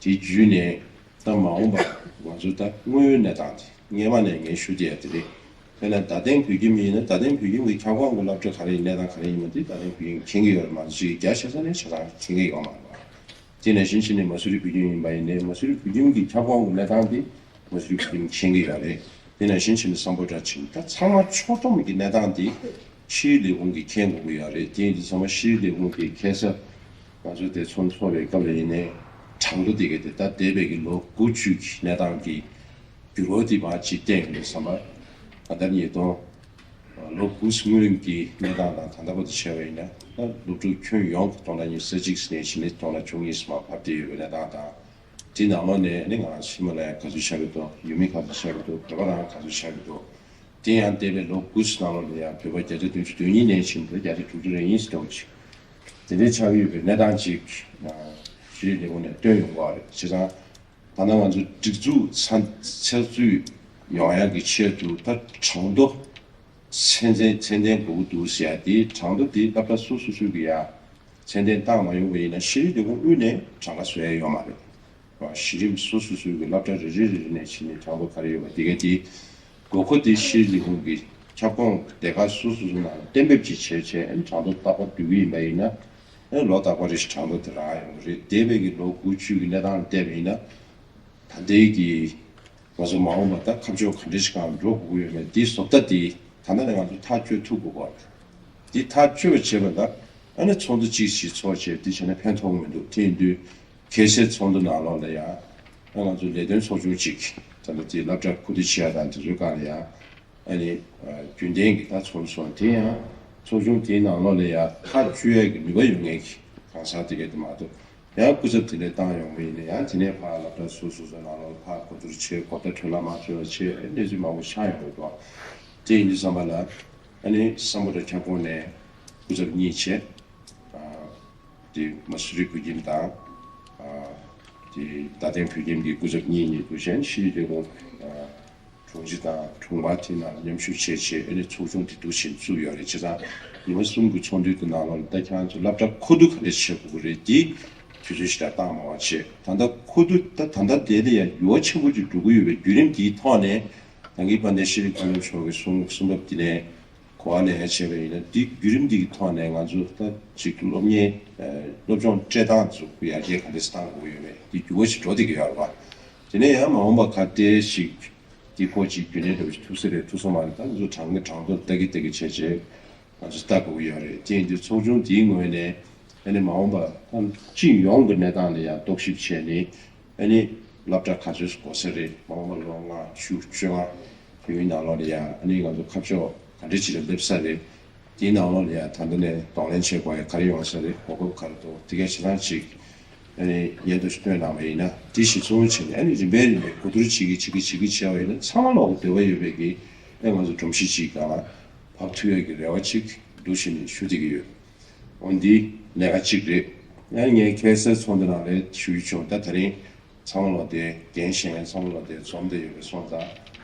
དེ་བརྒྱུད་ནས་ད་མ་འོངས་པར་ང་ཚོ་ད་དངོས་ཡོད་གནས་སྟངས་དེ་སྔས་མ་ནས་ངས་ཞུ་བསྡད་ཡ་དེ་རེད། དཔེར་ན་རྡ་སྟེང་བོད་ཁྱིམ་ཡིན་ན། རྡ་སྟེང་བོད་ཁྱིམ་གྱི་ཁྱབ་ཁོངས་ཀྱི་སློབ་གྲྭ་ག་རེ་ཡིན། གནས་སྟངས་ག་རེ་ཡིན་པ་དེ་རྡ་སྟེང་བོད་ཁྱིམ་མཁྱེན་གྱི་ཡོད་རེད་མ་གཏོགས། ཅིག་རྒྱ་ཆེ་ས་ནས་ཆ་ཚང་མཁྱེན་གྱི་ཡོད་མ་རེད་པ། དེ་ནང་བཞིན་བྱས་ནས་མ་སུ་རི་བོད་ཁྱིམ་ཡིན་པ་ཡིན་ནའི། མ་སུ་རི་བོད་ཁྱིམ་གྱི་ཁྱབ་ཁོངས་ཀྱི་གནས་སྟངས་དེ་མ་སུ་རི་བོད་ཁྱིམ་མཁྱེན་གྱི་ཡོད་རེད། དེ་ནང་བཞིན་བྱས་ནས་སམ་བྷོ་ཊ་ཕྱིན། ད་ཚང་མ་ཕྱོགས་བསྡོམས་ཀྱི་གནས་སྟངས་དེ་ཤེས་རིག་ལས་ཁུངས་ཀྱིས་མཁྱེན་དགོས་ཀྱི་ཡོད་རེད། དེ་ཡིན་དུས་ཚང་མ་ཤེས་རིག་ལས་ཁུངས་ཀྱིས་ཁ་སང་ང་ཚོ་དེ་ཚོགས་འདུ་ཚོགས་པའི་སྐབས་ལ་ཡིན་ནའི་གྲངས་ཐོ་དེ་ག་དེ་ད་འདས་པའི་གི་ལོ་དགུ་བཅུ་གི་གནས་སྟངས་ཀྱི་འགྱུར་བ་དེ་མར་ཅིག་བསྟན་ཡོང་དུས་ཙམ་པ། ད་ལྟ་ཉིས་སྟོང་ལོ་དགུ་སྔོན་གྱི་གནས་སྟངས་དང་ད་ལྟ་བར་དུ་བྱས་པ་ཡིན་ན། ད་སློབ་ཕྲུག་ཁྱོན་ཡོངས་ཀྱི་སྟོང་ཕྲག་ཉི་ཤུ་རྩ་གཅིག་ནས་བྱས་ནས་སྟོང་ཕྲག་བཅུ་གཉིས་སུ་མར་བབས་བསྡད་ཡོད་པའི་གནས་སྟངས་དང་། དེ་ནང་ལོགས་ནས་ནི་ང་རང་ཧི་མ་ལ་ཡ་ག་ཚོད་ཆགས་ཀྱི་འདུག་ཡུལ་མི་ག་ཚོད་ཆགས་ཀྱི་འདུག་བོད་པ་རང་ག་ཚོད་ཆགས་ཀྱི་འདུག་དེ་ཡང་འདས་པའི་ལོ་དགུ་ཙམ་ནང་ལོགས་ལ་ཡང་བོད་པ་བརྒྱ་ཆ་བདུན་ཅུ་དོན་གཉིས་ནས་བྱས་ནས་བརྒྱ་ཆ་དྲུག་ཅུ་རེ་གཉིས་སུ་འགྲོ་བ་ཅིག་དེ་འདྲའི་ཆགས་ཀྱི་ཡོད་པའི་གནས་སྟངས་ཅིག་ཤེས་རིག་ལས་ཁུངས་ནས་བཏོན་ཡོང་གི་ཡོད་རེད། བྱས་ཙང་ད་ལྟ་ང་ཚོ་སྒྲིག་འཛུགས་ཚ་ཚགས་ཚུད་ ཡོང་ཡག་གི་ཆེད་དུ་ད་གྲངས་ཐོ་ཚད་ལྡན་ཚད་ལྡན་དགོས་ཀྱི་འདུག་ཟེར་ཡ་དེ། གྲངས་ཐོ་དེ་སློབ་གྲྭ་སོ་སོ་སོ་གི་ཡ་ཚད་ལྡན་བཏང་མ་ཡོང་བ་ཡིན་ན། ཤེས་རིག་ལས་ཁུངས་དབུས་ནས་གྲངས་ཀ་བཟོ་ཡ་ཡོད་མ་རེད། གཞི་རིམ་སོ་སོ་སོ་གི་སློབ་གྲྭ་རེ་རེ་རེ་རེ་ནས་བྱས་ནས་གྲངས་ཐོ་ག་རེ་ཡོད་པ་དེ་ག་དེ་དགོས་མཁོ་དེ་ཤེས་རིག་ལས་ཁུངས་ཀྱི་ཁྱབ་ཁོངས་སྡེ་ཁག་སོ་སོ་སོ་ནང་ལ་གཏན་འབེབས་ཅིག་བྱས་བྱས། ཨ་ནི་གྲངས་ཐོ་རྟག་པར་བསྡུ་གི་ཡིན་པ་ཡིན་ན། ཨ་ནི་ལོ་རྟག་པར་རེ་བཞིན་གྲངས་ཐོ་དེ་རག་ཡོང་གི་རེད། འདས་པའི་གི་ལོ་དགུ་བཅུ་གི་གནས་སྟངས་ལ་བལྟས་པ་ཡིན་ན། ད་ལྟའི་གི་ང་ཚོ་མ་འོངས་པ་ད་ཁ་ཕྱོགས་ག་འདྲ་ཞིག་སྒང་འགྲོ་དགོས་ཀྱི་ཡོད་མེད་དེའི་བཟོ་ལྟ་དེ་ད་ལྟ་ནས་ང་ཚོ་ཐག་གཅོད་ཐུབ་དགོས་པ་རེད། དེ་ཐག་གཅོད་པ་བྱེད་པ་ད་ཨ་ནི་ཚོགས་འདུ་གཅིག་ཞིག་ཚོགས་བྱས་དེ་བྱས་ན་ཕན་ཐོགས་མི་འདུག་དེ་ཡིན་དུས་ཁ་སང་ཚོགས་འདུ་ནང་ལོགས་ལ་ཡང་ཨ་ང་ཚོ་ལས་དོན་ཚོགས་ཆུང་གཅིག་ད་ལྟ་དེ་སློབ་གྲྭ་མཁོ་བསྡུ་བྱེད་ཡ་དང་དེ་ཚོའི་སྒང་ལ་ཡང་ཨ་ནི་རྒྱུན་ལྡན་གྱི་ད་ཚོགས་འདུ་སོང་། དེ་ཡང་ཚོགས་ཆུང་དེའི་ནང་ལོགས་ལ་ཡང་ཐག་གཅོད་ཡ་གི་ནུས་པ་ཡོད་མཁན་གྱི་གང་ཟག་དེ་གས་དེ་མ་གཏོགས། ཡང་སྐུ་ཚབ་དེ་འདྲ་བཏང་ཡོང་བ་ཡིན་ན། ཡང་དེ་ནས་ཕར་སློབ་གྲྭ་སོ་སོ་སོ་ནང་ལོགས་ཕར་གོ་བསྡུར་བྱས། གོ་བརྡ་འཕྲོད་བརླག་མ་འཕྲོད་པ་བྱས། གནས་ཚུལ་མང་པོ་ཆགས་ཡོང་གི་འདུག་དེ་ཡིན་དུས་ཙམ་པ་ལ་ཨ་ནི་སམ་བྷོ་ཊ་ཁྱབ་ཁོངས་ནས་སྐུ་ཚབ་གཉིས་བྱས། ཨ་དེ་མ་སུ་རི་བོད་ཁྱིམ་དང་། ཨ་དེ་རྡ་སྟེང་བོད་ཁྱིམ་གྱི་སྐུ་ཚབ་གཉིས་གཉིས་འདུག་གཞན་ཤེས་རིག་ལས་ཁུངས་ཨ་དྲུང་ཆེ་དང་དྲུང་འཕར་དེ་ནང་མཉམ་ཞུགས་བྱས་བྱས། ཨ་ནི་ཚོགས་ཆུང་དེ་འདུག་བཞིན་བཙུགས་ཡོད་རེད། བྱས་ཙང་ཉི་མ་གསུམ་གྱི་ཚོགས་འདུ་དེ་ནང་ལོགས་ལ་ད་ཁྱེད་རང་ཚོ་སློབ་གྲྭ་མཁོ་བསྡུ་ག་འདྲ་བྱེད་དགོས་ཀྱི་རེད། དེ་དུས་ཚོད་ཞིག་ལ་བཏང་མ་བ་བྱས། ད་ལྟ་མཁོ་བསྡུ་ད་ད་ལྟ་དེ་ལ་ཡང་འགྱུར་བ་ཆེན་པོ་ཅིག་འགྲོ་གི་ཡོད་པའི་བརྒྱུད་རིམ་དེའི་ཐོག་ནས་ད་གིན་དཔལ་ལྡན་ཤེས་རིག་བཀའ་བློན་མཆོག་གིས་གསུང་གསུང་བབ་དེ་ནས་གོ་བ་ལེན་ཡ་བྱས་པ་ཡིན་ན། དེ་བརྒྱུད་རིམ་འདི་གི་ཐོག་ནས་ང་ཚོ་ད་ཅིག་སློབ་གཉེར་ཨ་སློབ་སྦྱོང་སྤྲད་སྟངས་ཚོ་ཡར་རྒྱས་ག་འདྲས་སེ་གཏང་དགོས་ཀྱི་ཡོད་མེད་དེ་འགྱུར་བ་ཞིག་འགྲོ་བསྡད་ཀྱི་ཡོད་རེད་པ། དེ་ནས་ཡང་མ་འོངས་པ་ག་འདྲས་ཤིག་དེ་ཁོ་ཅིག་རྒྱུན་གནས་འདྲ་བོ་ཞིག་ཐུབ་ས་རེད་ཐུབ་ས་མ་རེད། ད་ང་ཚོ་གྲངས་ཀ་གྲངས་ཐོ་ལྟ་གི་ལྟ་གི་བྱས་བྱས་ང་ཚོ་ལྟ་དགོས་ཀྱི་ཡོད་རེད། དེ་ཡིན་དུས་ཚོགས་ཆུང་དེའི་ངོས་ནས་ཨ་ནི་མ་འོངས་པ་ད་སྤྱི་ཡོངས་ཀྱི་གནས་སྟངས་ལ་ཡང་རྟོག་ཞིབ་བྱས་ནས། ཨ་ནི་སློབ་གྲྭ་ག་ཚོད་དགོས་ས་རེད། མ་འོངས་པ་ལོ་ལྔ་བཅུ་བཅོ་ལྔ་ཡོད་ནང་ལོགས་ལ་ཡང་ཨ་ནི་ང་ཚོ་ཁ་ཕྱོགས་ག་འདྲ་ཅིག་ལ་སླེབས་ས་རེད། དེའི་ནང་ལོགས་ལ་ཡང་ད་ལྟ་ནས་གདོང་ལེན་བྱེད་དགོས་ཡ་ག་རེ་ཡོང་ས་རེད། གོ་སྐབས་ག་རེ་འདུག་དེ་གས་བྱེད་སྟངས་ཅིག་ཨ་ནི་སྙན་ཐོ་ཞིག་བཏོན་གནང་བ་ཡིན་ན། དེ་གཞིར་བཟུང་བྱས་ནས་ཨ་ནི་རིམ་པས་རིམ་པས་གོ་བསྡུར་བྱེད་ཀྱི་བྱེད་ཀྱི་བྱེད་ཀྱི་བྱས་པ་ཡིན་ན། ཚང་མ་ལོག་གི་འདོད་པ་ཡོད་པའི་གི་ཨ་ང་ཚོ་སྒྲོམ་གཞི་ཅིག་སྒང་ལ་བབས་ཐུབ་ཡ་གི་རེ་བ་ཅིག་འདུག་བྱས་ནས་ཞུ་བསྡད་ཀྱི་ཡོད། འོ་འདི་གནད་འགག་གཅིག་རེད། ཡང་ངས་ཁ་སང་ཚོགས་འདུ་ནང་ལ་ཞུ་རྒྱུ་བྱུང་། ད་དེ་རིང་ཚང་མ་ལོག་དེ་འགན་བཞེས་མཁན་ཚང་མ་ལོག་དེ་འཛོམས་བསྡད་ཡོད་པའི་སོང་ཙང་།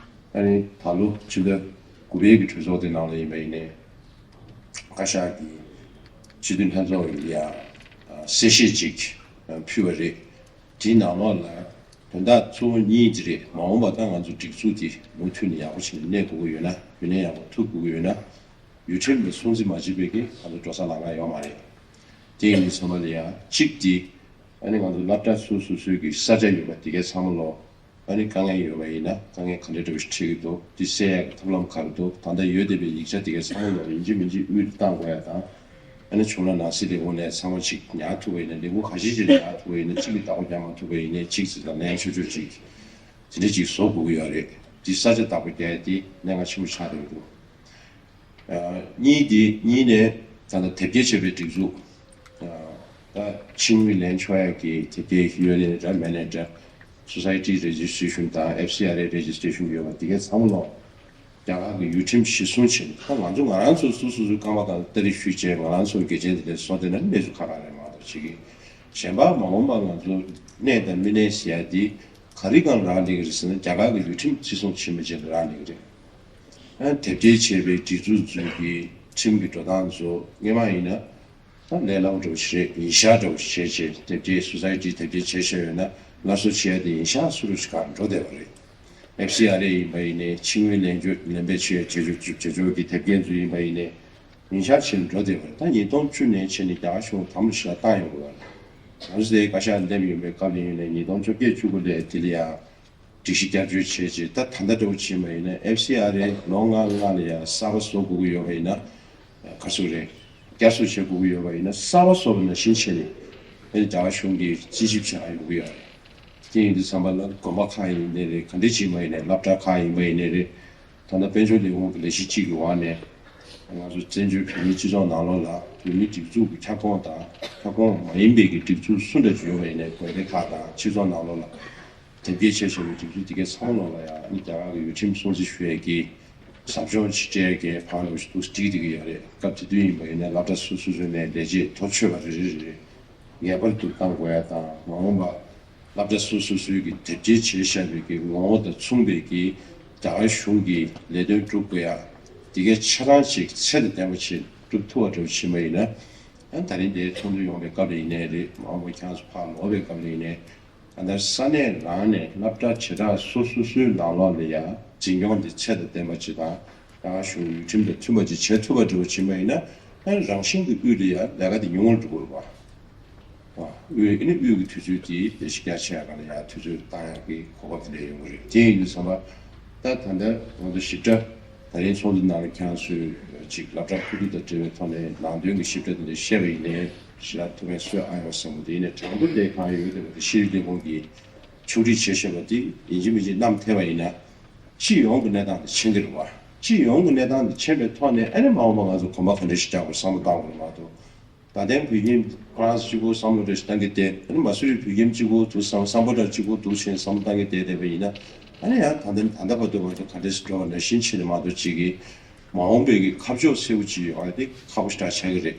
ཨ་ནི་ད་ལོ་ཕྱི་ཟླ་དགུ་པའི་གི་གྲོས་ཚོགས་དེ་ནང་ལ་ཡིན་པ་ཡིན་ནའི་བཀའ་ཤག་གིས་སྤྱི་འཐུས་ལྷན་ཚོགས་ལ་ཡང་གསལ་བཤད་ཅིག་ཕུལ་བ་རེད། དེའི་ནང་ལོགས་ལ་དོན་དག་གཙོ་བོ་གཉིས་དེ་རེད། མ་འོངས་པ་ད་ང་ཚོ་སྒྲིག་འཛུགས་དེ་མུ་མཐུད་ནས་ཡག་པོ་བྱས་ནས་གནས་དགོས་ཀྱི་ཡོད་ན། རྒྱུན་གནས་ཡག་པོ་ཐུབ་དགོས་ཀྱི་ཡོད་ན། ཡུལ་ཁྲིམས་ལ་སྲུང་བརྩི་མ་བྱེད་པའི་གི་ང་ཚོ་འགྲོ་ས་ལམ་ཁ་ཡོད་མ་རེད། དེ་ཡིན་དུས་ཚང་མ་ལ་ཡང་གཅིག་དེ་ཨ་ནི་ང་ཚོ་སློབ་གྲྭ་སོ་སོ་སོའི་གི་ས་ཆ་ཡོད་པ་དེ་གའི་ཚང་མ་ལོག་ཨ་ནི་དཀའ་ངལ་ཡོད་པ་ཡིན་ན་དཀའ་ངལ་ག་འདྲ་འདྲ་བོ་ཞིག་འཕྲད་ཀྱི་འདུག་དེ་སེལ་ཡག་གི་ཐབས་ལམ་ག་རེ་འདུག་ད་ལྟ་ཡོད་བསྡད་པའི་ཡིག་ཆ་དེ་གའི་ཚང་མ་ལོག་ཡིན་གཅིག་མིན་གཅིག་དབུས་སུ་བཏང་དགོས་ཡ་དང་། ཨ་ནི་བྱུང་ན་ནང་སྲིད་ལས་ཁུངས་ནས་ཚང་མ་ཅིག་ཉར་ཐུབ་པ་ཡིན་ན། ལས་ཁུངས་ཁ་ཤས་ཅིག་ཉར་ཐུབ་པ་ཡིན་ན། གཅིག་གི་བདག་པོ་རྒྱག་མ་ཐུབ་པ་ཡིན་ན་གཅིག་ཅིག་ལ་ལན་ཆོད་ཆོད་ཅིག་དེ་འདྲ་ཅིག་བཟོ་དགོས་ཀྱི་ཡོད་རེད། དེ་ས་ཆ་བདག་པོ་རྒྱག་ཡ་དེ་གནད་འགག་ཆེན་པོ་ཆགས་བསྡད་ཀྱི་འདུག་ཨ་གཉིས་དེ་གཉིས་ནས་ད་ལྟ་དེབ་སྐྱེལ་བྱས་པའི་སྒྲིག་འཛུགས། ཨ་ད་ཕྱི་དངུལ་ལེན་ཆོག་ཡ་གི་དེབ་སྐྱེལ་ཡོད་ནའི་འདྲ་མེད་ནའི་འདྲ། Society Registration དང་F C R A Registration ཡོད་པ་དེ་གའི་ཚང་མ་ལོག་རྒྱ་གར་གྱི་ཡུལ་ཁྲིམས་གཞིར་བཟུང་བྱས་ནས། ད་ང་ཚོ་ང་རང་ཚོ་སོ་སོ་སོའི་རྐང་པ་སྒང་ལ་སྟ་རེ་གཞུས་བྱས་ང་རང་ཚོ་འགལ་རྐྱེན་དེ་འདྲ་བཟོ་བསྡད་ན་གནས་ཚུལ་ཁག་ཁག་རེད་མ་གཏོགས་བྱེད་ཀྱི། གཞན་པ་མ་འོངས་པ་ང་ཚོ་གནས་དང་མི་གནས་ཟེར་ཡ་དེ་ག་རེ་སྒང་ལ་རག་ལས་ཀྱི་རེད་ཟེར་ན། རྒྱ་གར་གྱི་ཡུལ་ཁྲིམས་བརྩི་སྲུང་བྱེད་མི་བྱེད་ལ་རག་ལས་ཀྱི་རེད། ཨ་དེབ་སྐྱེལ་བྱས་པའི་སྒྲིག་འཛུགས་ཚོའི་གི་ཁྲིམས་ཀྱི་འགྲོ་སྟངས་ཚོ་སྔོན་མ་ཡིན་ན་ད་ལས་སླ་པོ་འདྲ་བོ་ཞིག་རེད། ཡིན་ཤག་འདྲ་བོ་ཞིག་བྱས་བྱས་དེབ་སྐྱེལ་Society དེབ་སྐྱེལ་བྱས་བྱས་ཡོད་ན་སླར་གསོ་བྱེད་ཡ་དེ་ཡིན་ཤག་བཟོ་འདྲ་ཞིག་ག་འགྲོ་བསྡད་པ་རེད། F C R A ཡིན་པ་ཡིན་ནའི་ཕྱི་དངུལ་ལེན་ཆོག་ལེན་པའི་ཆེད་བྱེད་ཆོག་བྱེད་ཆོག་གི་དེབ་སྐྱེལ་ཚོ་ཡིན་པ་ཡིན་ནའི་ཡིན་ཤག་བྱས་ནས་འགྲོ་བསྡད་པ་རེད། ད་ཉིས་སྟོང་བཅུ་ནས་བྱས་ནས་རྒྱ་གར་གཞུང་དམ་ལ་ཞིག་ལ་བཏང་ཡོང་དགོས་པ་རེད། ང་ཚོ་དེའི་བཀའ་ཤག་སླེབས་ཡོང་པའི་སྐབས་ལ་ཡིན་ནའི་ཉིས་སྟོང་བཅོ་བརྒྱད་བཅུ་དགུ་ལ་དེ་ལ་ཡང་སྒྲིག་གཞི་བསྐྱར་བཅོས་བྱས་རྗེས། ད་ད་ལྟ་འདྲ་བོ་བྱས་པ་ཡིན་ན་F C R A ལོ་ལྔ་ལྔ་ལ་ཡང་གསར་པ་བཟོ་དགོས་ཀྱི་ཡོད་པ་ཡིན་ན། ག་ཚོད་རེད། བསྐྱར་གསོ་བྱེད་དགོས་ཀྱི་ཡོད་པ་ཡིན་ན་གསར་པ་བཟོ་བ་ནང་བཞིན་བྱས་ནས་ཨ་ནི་རྒྱ་གར་གཞུང་གིས་རྩིས་ཞིབ་བྱེད་ཡག་ཡོང་གི་ཡོད་རེད། དེ་ཡིན་དུས་ཙམ་པ་ལ་དགོན་པ་ཁག་ཡིན་ནའི་རེད། ག་འདྲ་བྱས་པ་ཡིན་ནའི་སློབ་གྲྭ་ཁག་ཡིན་པ་ཡིན་ནའི་རེད། ད་ལྟ་དཔལ་འབྱོར་ལས་ཁུངས་ཀྱི་ལས་གཞི་གཅིག་གི་འོག་ནས་ང་ཚོ་བཙན་བྱོལ་བོད་མིའི་སྤྱི་ཚོགས་ནང་ལོགས་ལ་བོད་མིའི་སྒྲིག་འཛུགས་ཀྱི་ཁྱབ་ཁོངས་དང་ཁྱབ་ཁོངས་མ་ཡིན་པའི་གི་སྒྲིག་འཛུགས་སུ་འདྲ་ཅིག་ཡོད་པ་ཡིན་ནའི་དགོན་སྡེ་ཁག་དང་སྤྱི་ཚོགས་ནང་ལོགས་ལ་དེབ་སྐྱེལ་བྱས་བྱས་པའི་སྒྲིག་འཛུགས་དེ་གའི་ཚང་མ་ལོགས་ལ་ཡང་ཨ་ནི་རྒྱ་གར་གྱི་ཡུལ་ཁྲིམས་སྲུང་བརྩི་ཞུ་ཡས་ཀྱི་ཟབ་སྦྱོང་ཅིག་སྤྲད་ཡས་ཀྱི་བང་ལོག་ཅིག་འདུག་སེ་བསྒྲིགས་བསྡད་ཀྱི་ཡོད་རེད། སྐབས་དེ་དུས་ཡིན་པ་ཡིན་ན་སློབ་གྲྭ་སོ་སོ་སོ་ནས་ལས་བྱེད་མཐོ་ཆོད་པ་རེ་རེ་རེ་རེ་ངེས་པར་དུ་བཏང་དགོས་ཡ་དང་། མ་འོངས་པ་སློབ་གྲྭ་སོ་སོ་སོའི་གི་དེབ་སྐྱེལ་བྱས་བཞག་པའི་གི་ངོ་བོ་དང་མཚུངས་པའི་གི་ རྒྱ་གར་གཞུང་གི་ལས་དོན་སྒྲུབ་དགོས་ཡ་དེ་གའི་ཆ་ཚང་ཞིག་ཚད་དང་ལྡན་པ་ཞིག་སྒྲུབ་ཐུབ་པ་འདྲ་བོ་ཕྱིན་པ་ཡིན་ན། ཨ་ད་རིང་དེའི་ཚོགས་འདུ་ཡོང་བའི་སྐབས་ལ་ཡིན་ནའི་རེད། མ་འོངས་པ་ཁྱེད་རང་ཚོ་ཕར་ལོག་པའི་སྐབས་ལ་ཡིན་ནའི། ད་ལྟ་ས་གནས་རང་ནས་སློབ་གྲྭ་བྱེ་བྲག་སོ་སོ་སོའི་ནང་ལོགས་ལ་ཡ་འཛིན་སྐྱོང་དེ་ཚད་དང་ལྡན་པ་ཅིག་དང་། རྒྱ་གར་གཞུང་ཡུལ་ཁྲིམས་དང་མཐུན་པ་ཅིག་བྱེད་ཐུབ་པ་འདྲ་བོ་ཕྱིན་པ་ཡིན་ན། ཨ་རང་བཞིན་གྱི་དབུས་ལ་ཡ་ལས་ཀ་དེ་ཉུང་ངུར་འགྲོ་གི་རེད་པ། དབུས་ཨ་ནི་དབུས་ཀྱི་དུས་ཚོད་དེ་བེད་ཤུགས་རྒྱ་ཆེ་ཡག་ག་ལ་ཡ་དུས་ཚོད་བཏང་ཡག་གི་གོ་སྐབས་དེ་འདྲ་ཡོང་གི་རེད། དེ་ཡིན་དུས་ཙམ་པ་ད་ད་ལྟ་ང་ཚོ་ཞིབ་ཕྲ་ད་རིང་ཚོགས་འདུ་ནང་ལ་ཁྱེད་རང་ཚོས་ཅིག་སློབ་གྲྭ་ཕྲུ་གུ་དང་འབྲེལ་བའི་ཐོག་ནས་ནང་དོན་གྱི་ཞིབ་ཕྲ་དེ་འདྲ་བཤད་པ་ཡིན་ནའི་ཞེ་དྲག་ཐུགས་ཕན་གསོས་ཨ་ཡོང་བསམ་གི། དེ་ཡིན་ནའི་དྲང་པོ་དེ་གང་ཡོད་དེ་བ་དེ་ཤེས་རིག་ལས་ཁུངས་ཀྱིས་ཕྱོགས་སྒྲིག་བྱེད་བཞིན་པ་དེ་ཡིན་གཅིག་མིན་གཅིག་བསྣམས་ཐེབས་པ་ཡིན་ན། སྤྱི་ཡོངས་ཀྱི་གནས་སྟངས་དེ་མཁྱེན་གྱི་རེད་བ། སྤྱི་ཡོངས་ཀྱི་གནས་སྟངས་དེ་མཁྱེན་པའི་ཐོག་ནས་ཨ་ནི་མ་འོངས་པ་ང་ཚོ་གོམ་པ་ག་འདྲ་ཞིག་རྒྱག་དགོས་བསམ་བློ་བཏང་དགོས་རེད་མ་གཏོགས། ད་ལྟའི་བོད་ཁྱིམ་ཁོ་རང་ཚོ་གཅིག་པོ་བསམ་བློ་འདྲ་ཞིག་བཏང་གི་བསྡད། ཨ་ནི་མ་སུ་རི་བོད་ཁྱིམ་གཅིག་པོ་འདུག་བསམ། སམ་བྷོ་ཊ་གཅིག་པོ་འདུག་བྱས་བསམ་བློ་བཏང་གི་བསྡད་བསྡད་པ་ཡིན་ན། ཨ་ནི་ཡང་ད་ལྟ་ད་ལྟ་བར་དུ་ང་ཚོ་ག་འདྲ་ཞིག་འགྲོ་བ་ནང་བཞིན་བྱས་ནས་མ་གཏོགས་ཅིག་གི་མ་འོངས་པའི་གི་ཁ་ཕྱོགས་གསལ་པོ་ཅིག་ཡོང་ཡ་དེ་ཁག་པོ་ཞེ་དྲག་ཆགས་ཀྱི་རེད།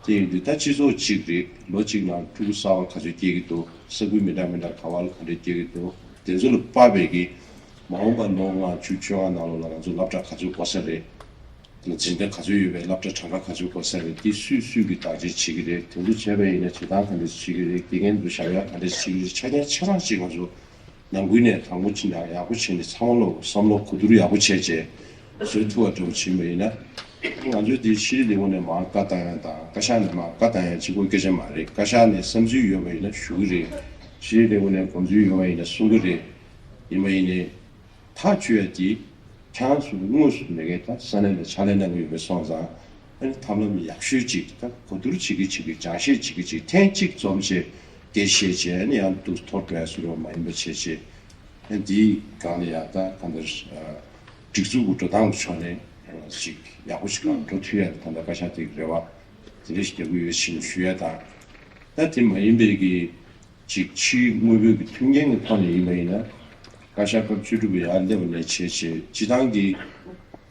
དེ་ཡིན་དུས་ད་སྤྱི་ཚོགས་གཅིག་རེད། ལོ་གཅིག་ནང་ཕྲུ་གུ་གསར་པ་ག་ཚོད་སྐྱེ་གི་འདུག་ས་ཁུལ་མི་འདྲ་མི་འདྲ་ག་བ་ལ་ག་འདྲ་སྐྱེ་གི་འདུག་དེ་ཚོ་ལ་དཔག་པའི་གི་མ་འོངས་པ་ལོ་ལྔ་བཅུ་བཅོ་ལྔ་ནང་ལོགས་ལ་ང་ཚོ་སློབ་གྲྭ་ག་ཚོད་དགོས་ས་རེད། འཛིན་གྲྭ་ག་ཚོད་ཡོད་པའི་སློབ་གྲྭ་གྲངས་ཀ་ག་ཚོད་དགོས་ས་རེད། དེ་སུས་སུས་ཀྱིས་བདག་གཅེས་བྱེད་ཀྱི་རེད། དེ་ཚོ་བྱས་པ་ཡིན་ན་བྱེད་སྟངས་ག་འདྲ་ཞིག་བྱེད་ཀྱི་རེད། དགེ་རྒན་ཚོ་བཞག་ཡ་ག་འདྲ་ཞིག་བྱེད་ཀྱི་རེད། ཆ་རྐྱེན་ཆ་ཚང་ཞིག་ང་ཚོ་ནང་ཁུལ་ནས་དང་པོ་ཕྱིན་ནས་ཡག་པོ་བྱས་ནས་ཚང་མ་ལོག་བསམ་བློ་གོ་བསྡུར་ཡག་པོ་བྱས་བྱས་བཟོ་ཐུབ་པ་འདྲ་བོ་བྱེད་པ་ཡིན་ན། ང་ཚོས་དེ་ཤེས་རིག་ལས་ཁུངས་ནས་མར་བཀའ་བཏང་ཡ་དང་བཀའ་ཤག་ནས་མར་བཀའ་བཏང་ཡ་གཅིག་པོ་སྐད་ཆ་མ་རེད། བཀའ་ཤག་ནས་བསམ་ཚུལ་ཡོད་པ་ཡིན་ན་ཞུ་གི་རེད། ཤེས་རིག་ལས་ཁུངས་ནས་དགོངས་ཚུལ་ཡོད་པ་ཡིན་ན་གསུང་གི་རེད། ཡིན་པ་ཡིན་ནའི། ཐག་གཅོད་ཡ་དེ་ཁྱེད་རང་ཚོ་དངོས་སུ་མེད་མཁན་ད་ས་གནས་ལ་ཕྱག་ལས་གནང་གི་ཡོད་པ་སོང་ཙང་། ཨ་ནི་ཐབས་ལམ་ཡག་ཤོས་ཅིག་ད་གོ་བསྡུར་བྱེད་ཀྱི་བྱེད་ཀྱི་སྦྱང་བཤད་བྱེད་ཀྱི་བྱེད་ཐེངས་གཅིག་འཛོམས་བྱས་སྐད་ཆ་བཤད་བྱས། ཨ་ནི་ཡང་འདུག་འཐོར་འགྲོ་ཡ་བཟོ་འདྲ་མ་ཡིན་པ་བྱས་བྱས། ཨ་ནི་དེའི་སྒང་ལ་ཡ་ད་གང་ལྟར་སྒྲིག་འཛུགས་ཀྱི་འགྲོ་སྟངས་ཀྱི་ཕྱོགས་ནས་ཅིག་ཡག་པོ་ཞིག་གང་འགྲོ་ཐུབ་ཡ་ད་ལྟ་བཀའ་ཤག་དེ་གི་རེ་བ་དེ་འདྲ་ཞིག་རྒྱག་གི་ཡོད་ཅེས་ཞུ་ཡ་དང་། ད་དེ་མ་ཡིན་པའི་གི་ཅིག་ཕྱིའི་དངོས་པོའི་གི་མཐུན་རྐྱེན་གྱི་ཐོག་ནས་ཡིན་པ་ཡིན་ན། བཀའ་ཤག་སྐབས་བཅུ་དྲུག་པའི་ཡར་སླེབས་པ་ནས་བྱས་བྱས་སྤྱི་བཏང་གི་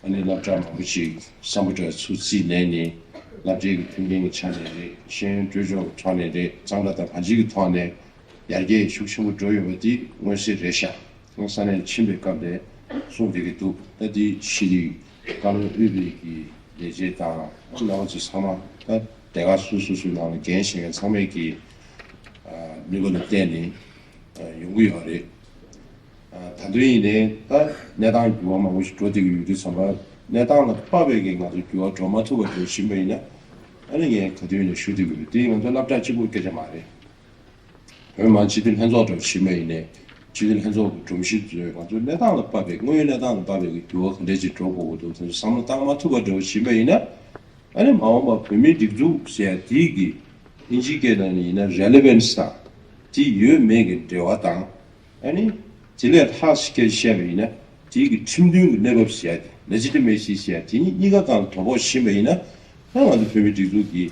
ཨ་ནི་སློབ་གྲྭ་མང་པོ་ཅིག་སམ་བྷོ་ཊ་ཚུར་རྩིས་ལེན་ནས་སློབ་གྲྭའི་གི་མཐུན་རྐྱེན་གྱི་ཆ་ནས་རེད། ཤེས་ཡོན་སྤྲོད་ཕྱོགས་ཀྱི་ཐོག་ནས་རེད། གཙང་སྦྲ་དང་བར་ཆད་ཀྱི་ཐོག་ནས་ཡར་རྒྱས་ཤུགས་ཆེན་པོ་འགྲོ་ཡོད་པ་འདི་མངོན་གསལ་རེད་ཤག་ང་ས་གནས་ཕྱིན་པའི་སྐབས་དེ་གསུངས་བསྡད་ཀྱི་འདུག་ད་འདི་ཤེས་རིག་བཀའ་བློན་དབུས་པའི་གི་ལས་བྱེད་དང་རྣམ་པ་ཚོ་ཚང་མ་ད་སྡེ་ཁག་སོ་སོ་སོའི་ནང་ལ་འགན་བཞེས་མཁན་ཚང་མས་ཀྱི་ནུས་པ་ལ་བརྟེན་ནས་ཡོང་གི་ཡོད་རེད། ད་དུང་ཡིན་ནའི་ད་གནས་སྟངས་འགྱུར་བ་མང་པོ་ཞིག་འགྲོ་བསྡད་ཀྱི་ཡོད་དུས་ཙམ་པ། གནས་སྟངས་ལ་དཔག་པའི་གི་ང་ཚོ་འགྱུར་བ་འགྲོ་མ་ཐུབ་པ་འགྲོ་བཞིན་པ་ཡིན་ན། ཨ་ནི་ངས་ག་དུས་ཡིན་ནའི་ཞུ་བསྡད་ཀྱི་ཡོད། དེ་ང་ཚོ་སློབ་གྲྭ་གཅིག་པུའི་སྐད་ཆ་མ་རེད། བོད་མི་མང་སྤྱི་འཐུས་ལྷན་ཚོགས་འདྲ་བོ་ཞིག་ཡིན་པ་ཡིན་ནའི། སྤྱི་འཐུས་ལྷན་ཚོགས་ཀྱི་སྒྲོམ་གཞི་བཟོས། ང་ཚོའི་གནས་སྟངས་ལ་དཔག་པའི་དངོས་ཡོད་གནས་སྟངས་ལ་དཔག་པའི་གི་འགྱུར་བ་ག་འདྲས་ཅིག་འགྲོ་དགོས་ཀྱི་འདུག་དེ་ཚོ་བསམ་བློ་བཏང་མ་ཐུབ་པ་འདྲ་བོ་ཞིག་ཡིན་པ་ཡིན་ན། ཨ་ནི་མ་འོངས་པ་བོད་མིའི་སྒྲིག་འཛུགས་ཟེར་ཡ་དེའི་གི་དབྱིན་ཇིའི་སྐད་ནང་ནས་ཡིན་ན་relevance་དང་དེ་ཡོད་མེད་ཀྱི་འབྲེལ་བ་དང་། ཨ་ནི་དེ་ལས་ལྷག་ཞིག་སྐད་བཤད་པ་ཡིན་ན་དེའི་གི་ཁྲིམས་མཐུན་གྱི་གནས་བབ་ཟེར་ཡ་དེ་legitimacy་ཟེར་ཡ་དེ་གཉིས་གཉིས་ཀ་སྒང་ལ་དོ་ཕོག་ཕྱིན་པ་ཡིན་ན། ད་ང་ཚོ་བོད་མིའི་སྒྲིག་འཛུགས་ཀྱི་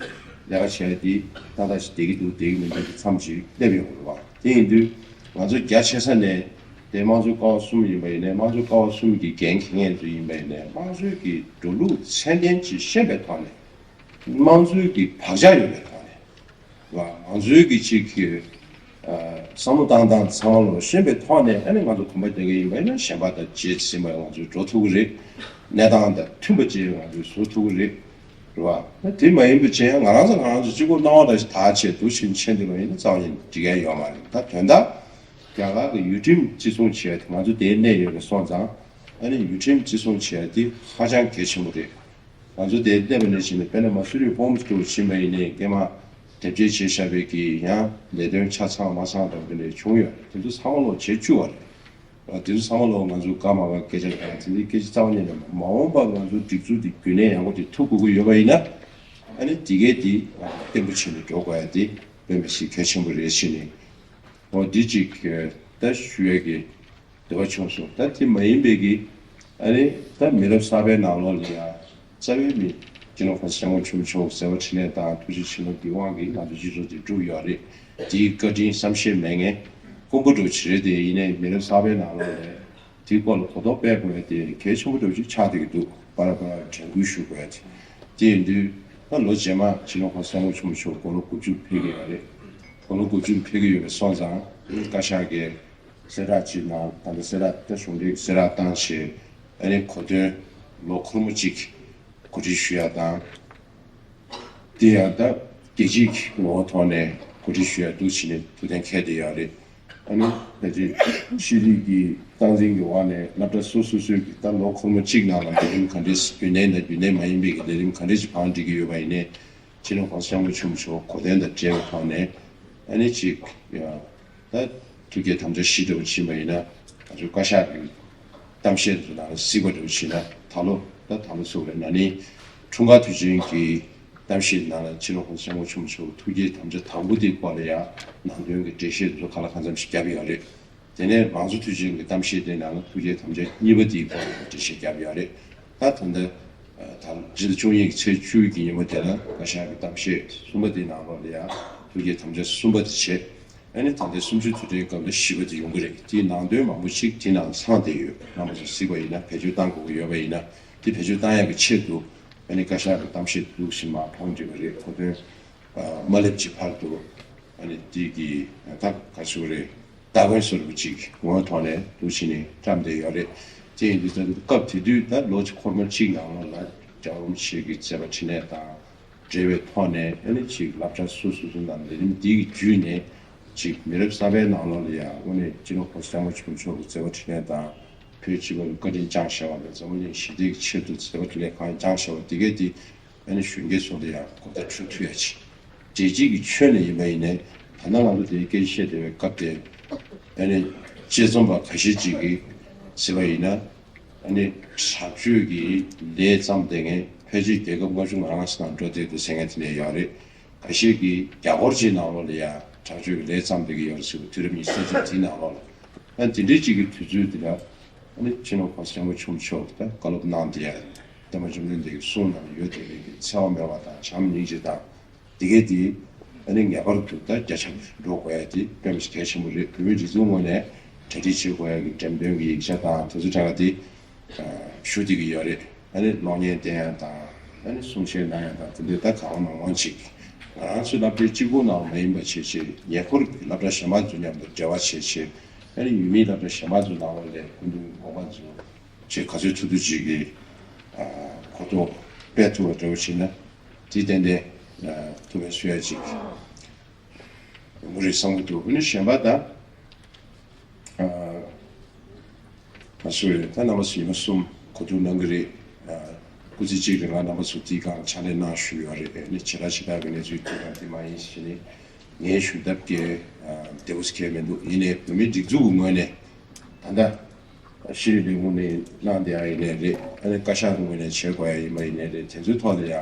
ལས་ཀ་བྱས་ཏེ་ཏག་ཏག་ཞིག་བསྡད་ཀྱི་འདུག་བསྡད་ཀྱི་མི་འདུག་གི་མཚམས་ཤིག་སླེབས་ཡོང་གི་རེད་བ། དེ་ཡིན་དུས་ང་ཚོ་རྒྱ་ཆེ་ས་ནས་དེ་དམངས་གཙོའི་ཀ་བ་གསུམ་ཡིན་པ་ཡིན་ནའི་དམངས་གཙོའི་ཀ་བ་གསུམ་གྱི་འགན་འཁྱེར་མཁན་ཚོ་ཡིན་པ་ཡིན་ནའི་དམངས་གཙོའི་གི་འགྲོ་ལུགས་ཚད་ལྡན་ཅིག་ཤེས་པའི་ཐོག་ནས་དམངས་གཙོའི་གི་བག་ཆགས་ཡོད་པའི་ཐོག་ནས། ང་ཚོའི་གི་ཅིག་གི་བསམ་བློ་བཏང་སྟངས་ཚང་མ་ལོ་ཤེས་པའི་ཐོག་ནས་ཨ་ནི་ང་ཚོ་གོམ་པ་རྒྱག་གི་ཡིན་པ་ཡིན་ན་གཞན་པ་དང་རྗེས་ཟིན་པ་ང་ཚོས་འགྲོ་ཐུབ་ཀྱི་རེད། གནས་སྟངས་དང་མཐུན་པ་ཅིག་ང་ཚོས་བཟོ་ཐུབ་ཀྱི་རེད། རེད་བ། དེ་མ་ཡིན་པ་བྱས་ཡང་ང་རང་ཚོ་ང་རང་ཚོ་གཅིག་པོ་སྣང་བ་འདྲ་ཞིག་དག་བྱས་འདུག་ཕྱིན་ཕྱིན་འདི་མ་ཡིན་ན་རྩ་བ་ཉིད་འགྲིག་ཡ་ཡོད་མ་རེད། ད་དོན་དག་རྒྱ་གར་གྱི་ཡུལ་ཁྲིམས་བརྩི་སྲུང་བྱས་ཏེ་ང་ཚོ་དེའི་གནས་ཡོད་པ་སོང་ཙང་ཨ་ནི་ཡུལ་ཁྲིམས་བརྩི་སྲུང་བྱས་ཏེ་ཧ་ཅང་གལ་ཆེན་པོ་རེད། ང་ཚོ་དེ་སླེབས་པ་ནས་བྱས་ནས་དཔེར་ན་མ་སུ་རི་ཧོམ་སི་ཊུལ་ཕྱིན་པ་ཡིན་ནའི་སྐྱེས་མ་དེབ་སྐྱེལ་བྱས་བཞག་པའི་གི་ཡང་ལས་དོན་ཆ་ཚང་མ་ཚང་འདྲ་བོ་དེ་འདྲ་བྱུང་ཡོད་རེད། དེ་ཚོ་ཚང་མ་ལོག་བྱེད་བཅུག་པ་རེད། དེ་ཚོ་ཚང་མ་ལོག་ང་ཚོ་སྐར་མ་བར་སྐད་ཆ་དང་དེ་འདྲའི་སྐད་ཆ་རྩ་བ་ཉིད་ནས་མ་འོངས་པར་ང་ཚོ་སྒྲིག་འཛུགས་དེ་རྒྱུན་གནས་ཡག་པོ་དེ་ཐུབ་དགོས་ཀྱི་ཡོད་པ་ཡིན་ན། ཨ་ནི་དེ་གའི་དེ་བརྟན་པོ་བྱས་ནས་འགྲོ་དགོས་ཡ་དེ་དཔེ་མི་སྲིད་གལ་ཆེན་པོ་རེད་ཟེར་ནས། འོ་འདི་གཅིག་ད་ཞུ་ཡ་གི་འདོད་པ་བྱུང་སོང་། ད་དེ་མ་ཡིན་པའི་གི་ཨ་ནི་ད་མི་རབས་གསར་པའི་ནང་ལོགས་ལ་ཡ་རྩ་བའི་མི་སྤྱི་ནོར་གོང་ས་སྐྱབས་མགོན་ཆེན་པོ་མཆོག་གི་བྱ་བ་འཕྲིན་ལས་དང་ཐུགས་རྗེ་ཆེ་ལོ་གི་དབང་གིས་ང་ཚོ་སྤྱི་ཚོགས་འདི་བསྒྲུབས་ཡོད་རེད། དེའི་བཀའ་དྲིན་བསམ་ཤེས་མེད་མཁན་དཀོན་པོ་འདྲ་བོ་ཅིག་རེད། དེ་ཡིན་ནའི་མི་རབས་གསར་པའི་ནང་ལོགས་ལ་དེའི་སྐོར་ལ་གོ་རྟོགས་སྤེལ་དགོས་ཡ་དེ་གལ་ཆེན་པོ་འདྲ་བོ་ཅིག་ཆགས་བསྡད་ཀྱི་འདུག་པར་པར་དྲན་སྐུལ་ཞུ་དགོས་ཡ་དེ། དེ་ཡིན་དུས་ད་ལོ་རྗེས་མ་སྤྱི་ནོར་གོང་ས་སྐྱབས་མགོན་ཆེན་པོ་མཆོག་དགུང་ལོ་དགུ་བཅུ་ཕེབས་ཀྱི་ཡོད་རེད། དགུང་ལོ་དགུ་བཅུ་ཕེབས་ཀྱི་ཡོད་པ་སོང་ཙང་བཀའ་ཤག་གིས་ གསལ་བསྒྲགས་ཅིག་ནང་ད་ལྟ་གསལ་བསྒྲགས་ད་གཞུང་འབྲེལ་གསལ་བསྒྲགས་བཏང་བྱས། ཨ་ནི་གོ་སྟོན་ལོ་འཁོར་མོ་གཅིག་གོ་སྒྲིག་ཞུ་ཡ་དང་། དེ་ཡང་ད་རྒྱལ་སྤྱིའི་ངོ་བོ་ཐོག་ནས་གོ་སྒྲིག་ཞུ་ཡ་འདུག་བྱས་ནས་ཐུགས་གཏན་འཁེལ་བསྡད་ཡོད་རེད། ཨ་ནི་ཕལ་ཆེར་ཤེས་རིག་གི་སྟངས་འཛིན་གྱི་འོག་ནས་སློབ་གྲྭ་སོ་སོ་སོའི་གི་ད་ལོ་འཁོར་མོ་གཅིག་ནང་ལ་ལས་རིམ་ག་འདྲས་རྒྱུན་ལྡན་དང་རྒྱུན་ལྡན་མ་ཡིན་པའི་གི་ལས་རིམ་ག་འདྲས་ཅིག་བང་སྒྲིག་གི་ཡོད་པ་ཡིན་ནའི། སྤྱི་ནོར་༸གོང་ས་༸སྐྱབས་མགོན་ཆེན་པོ་མཆོག་གོ་སྟོན་དང་འབྲེལ་བའི་ཐོག་ནས་ཨ་ནི་ཅིག་ཡ། ད་ཐུགས་བསྐྱེད་དམ་བཅའ་བཞི་འདྲ་བོ་ཕྱིན་པ་ཡིན་ན། ང་ཚོའི་བཀའ་ཤག་གི་གཏམ་བཤད་དེ་ཚོ་ནང་ལ་གཟིགས་པ་འདྲ་བོ་བྱས་ན། ད་ལོ་ད་ད་ལོ་ཚུགས་རེད། ན་ནིང་འཁྲུངས་སྐར་དུས་ཆེན་གྱི་གཏམ་བཤད་ནང་ལ་སྤྱི་ནོར་༸གོང་ས་༸སྐྱབས་མགོན་ཆེན་པོ་མཆོག་ཐུགས་བསྐྱེད་དམ་བཅའ་དང་པོ་དེའི་སྐོར་ལ་ཡང་ནང་དོན་གྱི་འགྲེལ་བཤད་དེ་ཚོ་ག་ལ་གང་འཚམ་ཞིག་བརྒྱབ་ཡོད་རེད། དེ་ནས་མང་གཙོ་དུས་ཆེན་གྱི་གཏམ་བཤད་དེ་ནང་ལ་ཐུགས་བསྐྱེད་དམ་བཅའ་གཉིས་པ་དེའི་སྐོར་ལ་འགྲེལ་བཤད་བརྒྱབ་ཡོད་རེད། ད་ད་ལྟ་ད་སྤྱི་ཟླ་བཅུ་གཉིས་ཀྱི་ཚེས་བཅུ་གི་ཉིན་མོ་དེ་ལ་བཀའ་ཤག་གི་གཏམ་བཤད་གསུམ་པ་དེའི་ནང་ལོགས་ལ་ཡང་ཐུགས་བསྐྱེད་དམ་བཅའ་གསུམ་པ་དེ་བྱས། ཨ་ནི་ད་ལྟའི་གསུམ་བཅུའི་དུས་དྲན་སྐབས་ལ་བཞི་པ་དེ་ཡོང་གི་རེད། དེའི་ནང་དོན་མང་པོ་ཞིག་དེའི་ནང་ཚང་བསྡད་ཡོད། རྣམ་པ་ཚོ་གཟིགས་པ་ཡིན་ན། བེད་སྤྱོད་བཏང་དགོས་ཀྱི་ཡོད་པ་ཡིན་ན། དེ་བེད་སྤྱོད་བཏང་ཡག་གི་ཆེད་དུ་ཨ་ནི་བཀའ་ཤག་གི་གཏམ་བཤད་འདུག་ཞིག་མར་བོངས་བསྒྲིགས་པ་རེད། གོ་སྟོན་མ་སླེབས་ཀྱི་བར་དུ་ཨ་ནི་དེ་གི་ད་ག་ཚོད་རེད། སྟ་གོན་བཟོ་འདྲ་པོ་ཅིག་ངོ་བོ་ཐོག་ནས་འདུག་བྱས་ནས་བཀྲམ་བསྡད་ཡོད་རེད། དེ་ཡིན་དུས་ད་སྐབས་དེ་དུས་ད་ལོ་འཁོར་མོ་གཅིག་ནང་ལོགས་ལ་རྒྱལ་བ་རིན་པོ་ཆེ་གི་མཛད་པ་འཕྲིན་ལས་དང་འབྲེལ་བའི་ཐོག་ནས། ཨ་ནི་ཅིག་སློབ་གྲྭ་སོ་སོ་སོ་ནང་ལས་རིམ་འདི་གི་བརྒྱུད་ནས་ཅིག་མི་རབས་གསར་པའི་ནང་ལོགས་ལ་ཡང་དངོས་གནས་སྤྱི་ནོར་༸གོང་ས་༸སྐྱབས་མགོན་ཆེན་པོ་མཆོག་གི་མཛད་པ་འཕྲིན་ལས་དང་། བོད་སྤྱི་པ་ལ་བཀའ་དྲིན་བསྐྱངས་བཞག་པ་དང་། འཛམ་བུ་གླིང་ཞི་བདེ་གི་ཆེད་དུ་མཛད་པ་འཕྲིན་ལས་གང་བསྐྱངས་བཞག་པ་དེ་གས་དེ་ཨ་ནི་གཞོན་སྐྱེས་ཚོ་ལ་ཡང་གོ་བརྡ་འཕྲོད་ཐུབ་ཡ་ཅིག་རྒྱལ་སྤྱིའི་གི་ཁྱོན་ནས་ཡིན་པ་ཡིན་ནའི། ད་ལྟ་ང་ཚོ་དེའི་སྐད་ཆ་བཤད་བསྡད་པའི་སྐབས་དེ་ཨ་ནི་དཔྱད་རྩོམ་པ་ཁ་ཤས་ཅིག་གིས་ཟེར་བ་ཡིན་ན། ཨ་ནི་དྲག་སྤྱོད་ཀྱི་ལས་བརྩམས་བསྡད་མཁན་ཕལ་ཆེར་རྒྱལ་ཁབ་ལྔ་བཅུ་ང་ལྔ་ཙམ་ནང་འགྲོ་བསྡད་འདུག་ཟེར་མཁན་དེ་འདྲ་ཡོད་རེད། ཁ་ཤས་ཀྱིས་རྒྱ་སྒོར་གྱི་ནང་ལོགས་ལ་ཡང་དྲག་སྤྱོད་ཀྱི་ལས་བརྩམས་བསྡད་ཀྱི་ཡོད་རེད་ཟེར་བའི་དུས་རབས་ཉི་ཤུ་རྩ་གཅིག་དེའི་ནང་ལོགས་ལ། ཨ་དེ་འདྲའི་གཅིག་གི་དུས་ཚོད་དེ་ལ་ཨ་ནི་སྤྱི་ནོར་༸གོང་ས་༸སྐྱབས་མགོན་ཆེན་པོ་མཆོག་ད་བཀའ་སློབ་གནང་བསྡད་ཡ། བསྟན་པ་བཅོམ་ལྡན་འདས་ཀྱི་གསུང་ནང་ཡོད་བསྡད་པའི་གི་འཚེ་བ་མེད་པ་དང་བྱམས་སྙིང་རྗེ་དང་། དེ་གས་དེ་ཨ་ནི་ངེས་པར་དུ་ད་རྒྱ་ཆེར་འགྲོ་དགོས་ཡ་དེ་དཔེ་མི་སྲིད་གལ་ཆེན་པོ་རེད། བོད་མིའི་སྒྲིག་འཛུགས་ངོས་ནས་གྲ་སྒྲིག་བྱེད་དགོས་ཡ་གི་འགྲེམས་སྟོན་གྱི་ཡིག་ཆ་དང་དེ་ཚོ་ཕྲན་བུ་དེ་ཞུ་བསྡད་ཀྱི་ཡོད་རེད། ཨ་ནི་གློག་བརྙན་བསྟན་ཡ་དང་། ཨ་ནི་གསུང་བཤད་གནང་ཡ་དང་། དེ་འདྲའི་ད་གང་མང་མང་ཅིག་ང་རང་ཚོའི་སློབ་གྲྭའི་གཅིག་པུ་ནང་མ་ཡིན་པ་བྱས་བྱས། ཉེ་འཁོར་གྱི་སློབ་གྲྭ་གཞན་པ་ཚོ་མཉམ་དུ་འབྲེལ་བ་བྱས་བྱས། ཨ་ནི་ཡུལ་མིའི་སློབ་གྲྭ་གཞན་པ་ཚོ་ནང་ལོགས་ལ་སྐུ་མདུན་དགོངས་པ་ཚོ་ཅིག་ག་ཚོད་ཐུབ་ཐུབ་ཅིག་གིས་ཨ་གོ་རྟོགས་སྤེལ་ཐུབ་པ་འདྲ་བོ་བྱས་ན། དེ་ཏན་ཏན་ཨ་ཐུབ་པའི་བཟོ་ཡ་ཅིག་ཡོང་གི་རེད་བསམ་གྱི་འདུག་ཨ་ནི་གཞན་པ་ད་ཨ་ང་ཚོས་ད་རྣམ་པ་ཚོ་ཉི་མ་གསུམ་གོ་བསྡུར་གནང་གི་རེད། ཨ་སྐུ་ཚེ་གཅིག་རིང་ལ་རྣམ་པ་ཚོ་དེའི་སྒང་ཕྱག་ལས་གནང་བཞུགས་ཡོད་རེད། ཨ་ནི་བྱེ་བྲག་ཕྱི་དར་གྱི་གནས་ཚུལ་དེ་དང་དེ་མ་ཡིན་ཞེས་ནི་ངའི་ཞུ་ཐབས་ཀྱི་ཨ་བདེ་པོ་ཁྱད་མི་འདུག་ཡིན་ནའི་བོད་མིའི་སྒྲིག་འཛུགས་ཀྱི་ངོས་ནས་ད་ལྟ་ཤེས་རིག་ལས་ཁུངས་ནས་གནང་བསྡད་ཡ་ཡིན་ནའི་རེད། ཨ་ནི་བཀའ་ཤག་གི་ངོས་ནས་བྱེད་དགོས་ཡ་ཡིན་པ་ཡིན་ནའི་རེད། དེ་ཚོའི་ཐོག་ལ་ཡ་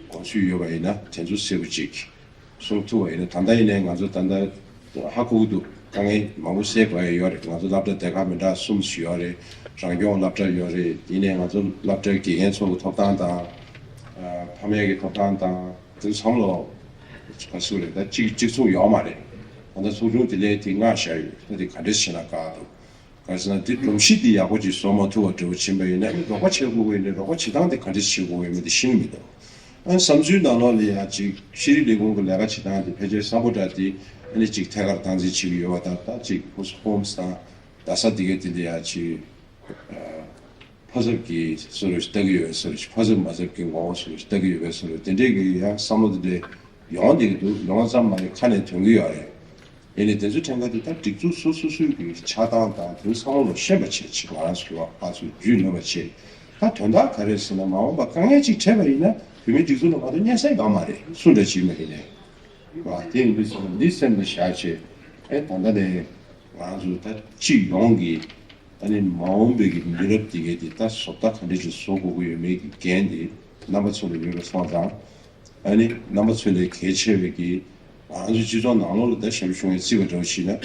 དགོངས་ཚུལ་ཡོད་པ་ཡིན་ན་དེ་ཚོ་གསལ་པོ་ཅིག་གསུང་ཐུབ་པ་ཡིན་ན། ད་ལྟ་ཡིན་ནའི་ང་ཚོ་ད་ལྟ་ཧ་གོ་གི་འདུག་དཀའ་ངལ་མང་པོ་སེལ་དགོས་ཡ་ཡོད་རེད། ང་ཚོ་སློབ་གྲྭ་སྡེ་ཁག་མི་འདྲ་གསུམ་ཞིག་ཡོད་རེད། རང་སྐྱོང་སློབ་གྲྭ་ཡོད་རེད། ཡིན་ནའི་ང་ཚོ་སློབ་གྲྭའི་དགེ་རྒན་ཚོ་གི་ཐོབ་ཐང་དང་། ཨ་ཕ་མའི་གི་ཐོབ་ཐང་དང་། དེ་ཚང་མ་ལོ་ག་ཚོད་རེད། ད་གཅིག་གཅིག་མཚུངས་ཡོད་མ་རེད། ད་ལྟ་ཚོགས་ཆུང་དེ་ལས་དེ་མངགས་བཞག་ཡོད། ད་དེ་ག་འདྲས་བྱས་ན་དགའ་འདུག་ག་རེ་ཟེར་ན། དེ་སྒྲོམ་གཞི་དེ་ཡག་པོ་ཅིག་བཟོ་མ་ཐུབ་པ་འདྲ་བོ་ཕྱིན་པ་ཡིན་ན། ཨ་ནི་རོགས་པ་བྱེད་དགོས་ཀྱི་ཡིན་ནའི་རོགས་པ་བྱེད་སྟངས་དེ་ག་འདྲས་བྱེད་དགོས་ཀྱི་ཡོད་མེད་དེ་ཤེས་ཀྱི་མི་འདུག་ཨ་ནི་བསམ་ཚུལ་ནང་ལོགས་ལ་ཡ་ཅིག་ཤེས་རིག་ལས་ཁུངས་ཀྱི་ལས་ཀ་བྱེད་སྟངས་དེ་ཕལ་ཆེར་བཟང་པོ་འདྲ་དེ། ཨ་ནི་ཅིག་ཐད་ཀར་སྟངས་འཛིན་བྱེད་ཀྱི་ཡོད་པ་དང་། ད་ཅིག་ཧོམ་སི་དང་རྡ་ས་དེ་གའི་དེ་འདྲ་ཡ་ཅིག་ཕ་ཚབ་ཀྱི་བཟོ་འདྲ་ཞིག་ལྟ་གི་ཡོད་པའི་བཟོ་འདྲ་ཞིག་ཕ་ཚབ་མ་ཚབ་ཀྱི་ངོ་བོ་བཟོ་འདྲ་ཞིག་ལྟ་གི་ཡོད་པའི་བཟོ་འདྲ་དེ་འདྲས་ཀྱི་ཡང་བསམ་བློ་དེ་འདྲས་ཡོང་བསྡད་ཀྱི་འདུག་ཡོང་བ་ཙམ་མ་རེད། ཁ་ནས་ཐོན་གྱི་ཡོད་རེད། ཡིན་ནའི་དེ་ཚོ་ཕྲན་བུ་དེ་ད་སྒྲིག་འཛུགས་སོ་སོ་སོའི་གི་ཆགས་སྟངས་དང་དེ་ཚོ་ཚང་མ་ལ་ཤེས་པ་བྱས་བྱས། ང་རང་ཚོ་ཕར་ཚུར་རྒྱུས་ལོན་པ་བྱས། ད་དོན་དག་ག་རེ་ཟེར་ན། མ་འོངས་པ་དཀའ་ངལ་ཅིག་འཕྲད་པ་ཡིན་ན་བོད་མིའི་སྒྲིག་འཛུགས་ལ་མ་གཏོགས་སྙན་སེང་ཡོད་མ་རེད། སུ་འདྲ་ཅིག་ཡིན་པ་ཡིན་ནའི། བ་དེ་ཡིན་དུས་ཙམ་ལ་འདི་སེམས་ལ་བཞག་བྱས། ཨེ་ད་ལྟ་ནས་ང་ཚོ་ད་སྤྱི་ཡོངས་ཀྱི་ཨ་ནི་མ་འོངས་པའི་གི་མི་རབས་དེ་གས་དེ་ད་བཟོ་ལྟ་ག་འདྲ་ཅིག་བཟོ་དགོས་ཀྱི་ཡོད་མེད་ཀྱི་འགན་དེ་རྣམ་པ་ཚོ་ལ་ཡོད་པ་སོང་ཙང་། ཨ་ནི་རྣམ་པ་ཚོ་ལས་གལ་ཆེ་བའི་གི་ང་ཚོའི་སྤྱི་ཚོགས་ནང་ལོགས་ལ་ད་ཞབས་ཞུ་ངས་བརྩིས་པ་འདྲ་བོ་ཞིག་ན།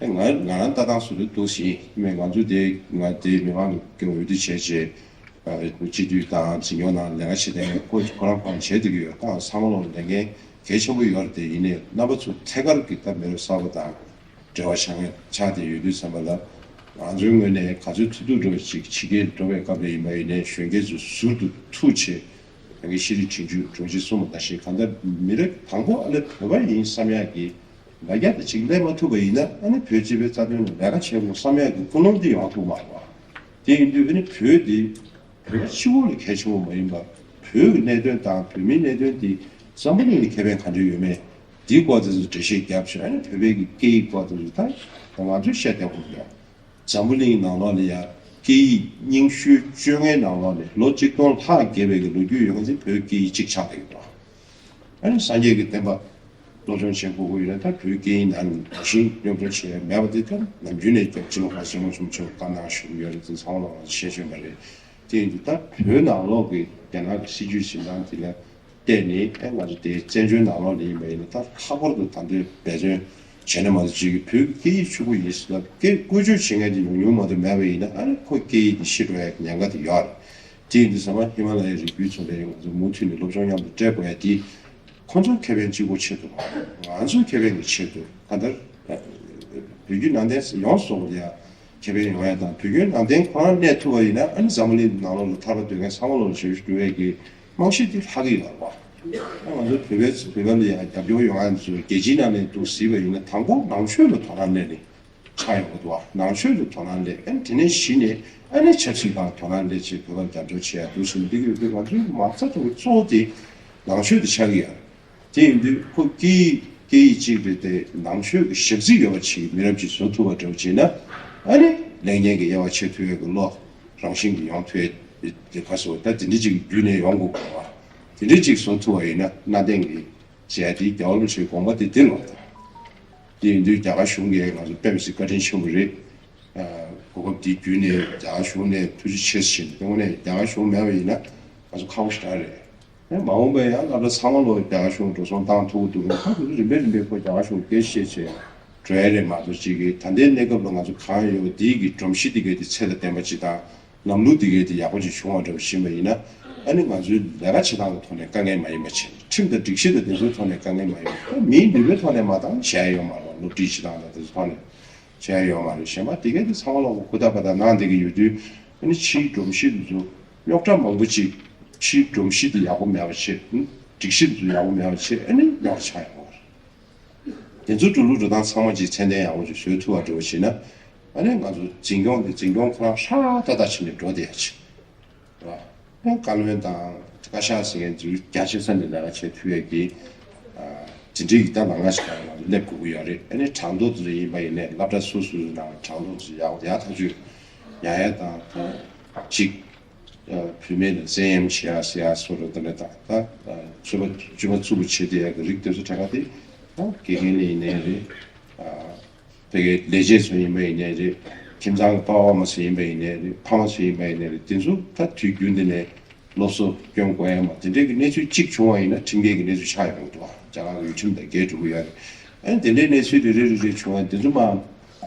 ཨེ་ང་ང་རང་ལྟ་སྟངས་སུ་རེད་འདུག་ཟིན་མེད། ང་ཚོ་དེ་ང་དེ་མི་མང་གི་འོས་བསྡུ་བྱས་རྗེས་སྤྱི་འཐུས་དང་འཛིན་སྐྱོང་ནང་ལས་ཀ་བྱེད་མཁན་ཁོ་ཁོ་རང་ཁོ་རང་བྱས་བསྡད་ཀྱི་ཡོད། ད་ཚང་མ་ལོག་ལས་འགན་གལ་ཆེན་པོ་ཡོད་རེད། དེ་ཡིན་ནའི་རྣམ་པ་ཚོ་ཐད་ཀར་གྱི་ད་མི་རབས་གསར་པ་དང་འབྲེལ་བ་བྱ་ངན་ཆགས་བསྡད་ཡོད་དུས་ཙམ་པ་ལ། ང་ཚོའི་ངོས་ནས་ག་ཚོད་ཐུབ་ཐུབ་འགྲོ་ཅིག་ཕྱི་རྒྱལ་འགྲོ་བའི་སྐབས་ལ་ཡིན་པ་ཡིན་ནའི་གཞོན་སྐྱེས་ཚོ་ཟུར་དུ་ཐུག་བྱས། རང་གི་ཤེས་རིག་འཕྲིན་བཅོལ་སྒྲོམ་གཞི་གསུངས་པ་ནང་བཞིན་གང་ལྟར་མི་རབས་དང་པོ་ཨ་ལེ་བོད་པ་ཡིན་བསམ་ཡག་གི་ ལ་རྒྱ་དང་གཅིག་སླེབས་མ་ཐུབ་པ་ཡིན་ན། ཨ་ནི་བོད་སྤྱི་པའི་རྩ་དོན་ལ་ལས་ཀ་བྱེད་དགོས་བསམ་ཡག་གི་ཀུན་སློང་དེ་ཡོང་ཐུབ་མ་རེད་པ། དེ་ཡིན་དུས་ཨ་ནི་བོད་དེ་བོད་པ་གཅིག་པོ་ལ་གལ་ཆེན་པོ་མ་ཡིན་པར། བོད་ཀྱི་གནད་དོན་དང་བོད་མིའི་གནད་དོན་དེ་འཛམ་བུ་གླིང་ལ་ཁེ་ཕན་ག་འདྲ་ཡོད་མེད། འདིའི་སྐོར་དེ་ཚོ་འགྲེལ་བཤད་བརྒྱབ་བྱས། ཨ་ནི་བོད་པའི་གི་སྐད་ཡིག་སྐོར་དེ་ཚོ་ད་ང་ཚོས་བཤད་བསྡད་དགོས་ཀྱི་ཡོད། འཛམ་བུ་གླིང་ནང་ལོགས་ལ་ཡ་སྐད་ཡིག་རྙིང་ཤོས་བཅོ་ལྔའི་ནང་ལོགས་ནས་ལོ་གཅིག་སྟོང་ལྷག་བརྒལ་བའི་གི་ལོ་རྒྱུས་ཡོད་མཁན་ཚོ་བོད་སྐད་ཡིག་གཅིག་ཆགས་བསྡད་ཀྱི་འདུག། ཨ་ནི་སངས་རྒྱས་ཀྱི་བསྟན་པ་སློབ་སྦྱོང་བྱེད་དགོས་ཀྱི་ཡོད་ན། ད་བོད་སྐད་ཡིག་ནང་ནས་ནང་བཞིན་སློབ་སྦྱོང་བྱེད་ཡ་མེད་པ་དེ་ད་ནམ་རྒྱུན་ནས་སྐྱབས་རྗེ་ལྷ་སྲས་ལྷུན་གྲུབ་མཆོག་བཀའ་གནང་བཞུགས་ཡོད་རེད། དེ་ཚང་མ་ལ་ང་ཚོ་ཤེས་ཤོད་པ་རེད། དེ་ཡིན་དུས་ད་བོད་ནང་ལོགས་ཀྱི་རྒྱ་ནག་གི་སྲིད་བྱུས་བྱེད་སྟངས་དེ་ལ་བལྟས་ནས། ཨེ་ང་ཚོ་དེ་བཙན་བྱོལ་ནང་ལོགས་ལ་ཡིན་པ་ཡིན་ན། ད་ལྷག་པར་དུ་ད་ལྟའི་འབད་བརྩོན་བྱས་ན་མ་གཏོགས་ཅིག་གི་བོད་ཀྱི་སྐད་ཡིག་ཕྱུག་པོ་ཡིན་ཟེར་ལབ་སྐད་བཀོལ་སྤྱོད་བྱེད་མཁན་དེ་ཉུང་ཉུང་མ་གཏོགས་མེད་པ་ཡིན་ན། ཨ་ནི་ཁོ་སྐད་ཡིག་དེ་ཤི་འགྲོ་ཡ་གི་ཉེན་ཁ་དེ་ཡོད་རེད། དེ་ཡིན་དུས་ཚང་མ་ཧི་མ་ལ་ཡའི་རི་རྒྱུད་ཚོ་ལ་ཡང་ང་ཚོ་མུ་མཐུད་ནས་སློབ་སྦྱོང་མཉམ་དུ་སྤྲད་དགོས་ཡ་དེ། ཁོང་ཚོའི་ཁེ་ཕན་གཅིག་པོ་ཆེད་དུ་མ་རེད། ང་ཚོའི་ཁེ་ཕན་གྱི་ཆེད་དུ། གང་ལྟར་བོད་བརྒྱུད་ནང་བསྟན་ཡོངས་སུ་རྫོགས་པ་ལ་ཡ་ཁེ་ཕན་ཡོང་ཡ་དང་། བོད་བརྒྱུད་ནང་བསྟན་ཁོ་རང་གནས་ཐུབ་པ་ཡིན་ན། ཨ་ནི་འཛམ་བུ་གླིང་ནང་ལོགས་ལ་ཐར་པ་འདོད་མཁན་ཚང་མ་ལོག་ལ་ཞབས་ཞུ་སྒྲུབ་ཡས་ཀྱི་རྨང་གཞི་དེ་ལྷག་གི་ཡོད་རེད་པ། ཨ་ང་ཚོ་བོད་པའི་བོད་པ་ལ་ཡ་རྒྱབ་སྐྱོར་ཡོང་ཡ་ཚོ་རྒྱལ་སྤྱིའི་ནང་ནས་འདུག་གཟིགས་པ་ཡིན་ན། དང་པོ་ནང་ཆོས་ལ་དོ་སྣང་སླེབས་ནས་ཆགས་ཡོང་གི་འདུག་བ། ནང་ཆོས་ལ་དོ་སྣང་སླེབས། ཨ་ནི་དེ་ནས་གཞི་ནས་ཨ་ནི་ཆབ་སྲིད་སྒང་དོ་སྣང་སླེབས་བྱས་བོད་པར་རྒྱབ་སྐྱོར་བྱེད་ཡ་འདུག་ཟེར་ནས་འདི་གི་ཡོད་དུས། ང་ཚོའི་མ་རྩ་གཙོ་བོ་དེ་ནང་ཆོས་དེ་ཆགས་ཀྱི་ཡོད་རེད། དེ་ཡིན་དུས་ཁོ་སྐད་ཡིག་སྐད་ཡིག་གཅིག་རེད་དེ། ནང་ཆོས་ཀྱི་ཞབས་འདེགས་ཡོད་པ་ཅིག་མི་རབས་ཅིག་བཟོ་ཐུབ་པ་འདྲ་བོ་བྱས་ན། ཨ་ནི་ལེགས་ཉེས་ཀྱི་དབྱེ་བ་ཕྱེ་ཐུབ་ཡག་གི་བློ་རང་བཞིན་གྱིས་ཡོང་ཐུབ་ཡག་དེ། ཁ་སོ་ད་དེ་འདྲ་ཅིག་བརྒྱུད་ནས་ཡོང་དགོས་པ། དེ་འདྲ་ཅིག་བཟོ་ཐུབ་པ་ཡིན་ན། གནའ་དེང་གི་བྱས་དེ་རྒྱལ་བ་རིན་པོ་ཆེའི་དགོངས་པ་དེ་འདི་ལོག་ད། དེ་ཡིན་དུས་རྒྱ་གར་གཞུང་གིས་ང་ཚོ་དཔེ་མི་སྲིད་བཀའ་དྲིན་ཆེན་པོ་རེད། ཨ་གོ་སྐབས་འདི་བརྒྱུད་ནས་རྒྱ་གར་གཞུང་ནས་ཐུགས་རྗེ་ཆེ་ཞུ་ཞུ་ཡིན། དངོས་གནས་རྒྱ་གར་གཞུང་མེད་པ་ཡིན་ན་ང་ཚོ་ཁག་པོ་ཞེ་དྲག་རེད། ཨེ་མ་འོངས་པའི་ཡང་སློབ་གྲྭ་ཚང་མ་ལོ་རྒྱ་གར་གཞུང་འགྲོ་སོང་བཏང་ཐུབ་ཀྱི་འདུག་རུང་། ཁ་ཐུག་རིམ་པས་རིམ་པས་ཁོ་རྒྱ་གར་གཞུང་སྐད་ཆ་བཤད་བྱས་འགྲོ་ཡ་རེད་མ་གཏོགས། ཅིག་གིས་ད་ལྟའི་གནས་སྐབས་ལ་ང་ཚོ་གང་ཡོད་དེའི་གི་སྒྲོམ་གཞི་དེ་གའི་དེ་ཚད་དང་ལྡན་པ་ཅིག་དང་། ལམ་ལུགས་དེ་གའི་དེ་ཡག་པོ་ཅིག་བྱུང་བ་འདྲ་བོ་ཤེས་པ་ཡིན་ན། ཨ་ནི་ང་ཚོའི་ལས་ཀ་བྱེད་སྟངས་ཀྱི་ཐོག་ནས་དཀའ་ངལ་མ་ཡིན་པ་བྱས། ཁྲིམས་དང་སྒྲིག་གཞི་དང་དེ་ཚོའི་ཐོག་ནས་དཀའ་ངལ་མ་ཡིན་པ། མིའི་ནུས་པའི་ཐོག་ནས་མ་བཏང་བྱས་ཡོད་མ་རེད། སློབ་ཁྲིད་བྱེད་སྟངས་དང་དེ་ཚོའི་ཐོག་ནས་བྱས་ཡོད་མ་རེད། གཞན་པ་དེ་གའི་དེ་ཚང་མ་ལོག་ཧུར་ཐག་པ་དང་གནང་བསྡད་ཀྱི་ཡོད་དུས། ཨ་ནི་ཕྱིའི་སྒྲོམ་གཞི་དེ་ཚོ་རྙོག་དྲ་མང་པོ་ཅིག་ཕྱིའི་སྒྲོམ་གཞི་དེ་ཡག་པོ་མེད་པ་བྱས། སྒྲིག་གཞི་དེ་ཚོ་ཡག་པོ་མེད་པ་བྱས། ཨ་ནི་རྙོག་དྲ་ཆགས་ཡོང་བ་རེད། དེ་ཚོ་འགྲོ་ལུགས་འགྲོ་སྟངས་ཚང་མ་ཅིག་ཚད་ལྡན་ཡག་པོ་ཅིག་བཟོ་ཐུབ་པ་འདྲ་བོ་བྱས་ན། ཨ་ནི་ང་ཚོ་འཛིན་སྐྱོང་དེ་འཛིན་སྐྱོང་ཁོ་རང་ཧྲ་ཏག་ཏག་བྱས་ནས་འགྲོ་བསྡད་ཡ་ཅིག་རེད་པ། ཨ་བཀའ་བློན་དང་བཀའ་ཤག་ཟེར་མཁན་ཚོས་རྒྱ་ཆེ་ས་ནས་ལས་ཀ་བྱེད་ཐུབ་ཡ་གི་ཨ་དེ་འདྲའི་ཡིག་ཐག་ལམ་ཁ་ཞིག་ལ་ང་ཚོ་སླེབས་དགོས་ཀྱི་ཡོད་རེད། ཨ་ནི་གྲངས་ཐོ་དེ་ཚོ་ཡིན་པ་ཡིན་ནའི། སློབ་གྲྭ་སོ་སོའི་ནང་གྲངས་ཐོ་དེ་ཚོ་ཡག་པོ་ཡག་ཐག་ཆོད་ཡག་ཡ་དང་། ད་གཅིག་བུད་མེད་ལ་བཙན་གཡེམ་བྱེད་ཡ་ཟེར་ཡ་སོགས་རེད། དེ་འདྲ་དང་། ད་སྤྱོད་པ་སྤྱོད་པ་རྩུབ་པོ་བྱེད་བསྡད་ཡ་གི་རིགས་དེ་ཚོ་གྲངས་ཀ་དེ། ད་དགེ་རྒན་ལ་ཡིན་ནའི་རེད། ཨ་དེ་གའི་ལས་བྱེད་ཚོ་ཡིན་པ་ཡིན་ནའི་རེད། ཁྱིམ་ཚང་གི་པ་ཕ་མ་ཚོ་ཡིན་པ་ཡིན་ནའི་རེད། ཕ་མ་ཚོ་ཡིན་པ་ཡིན་ནའི་རེད། དེ་ཚོ་ད་དུས་རྒྱུན་དུ་ནས་སློབ་གསོ་སྐྱོན་དགོས་ཡ་མ། དེ་འདྲའི་གི་གནས་ཚུལ་གཅིག་བྱུང་བ་ཡིན་ན་ཁྲིམས་འགལ་གྱི་གནས་ཚུལ་ཆགས་ཡོང་གི་འདུག་རྒྱ་གར་གི་ཡུལ་ཁྲིམས་དང་འགལ་འགྲོ་གི་ཡོད་རེད། ཨ་ནི་དེ་འདྲའི་གནས་ཚུལ་རེ་རེ་རེ་རེ་བྱུང་བ་དེ་ཚོ་མ།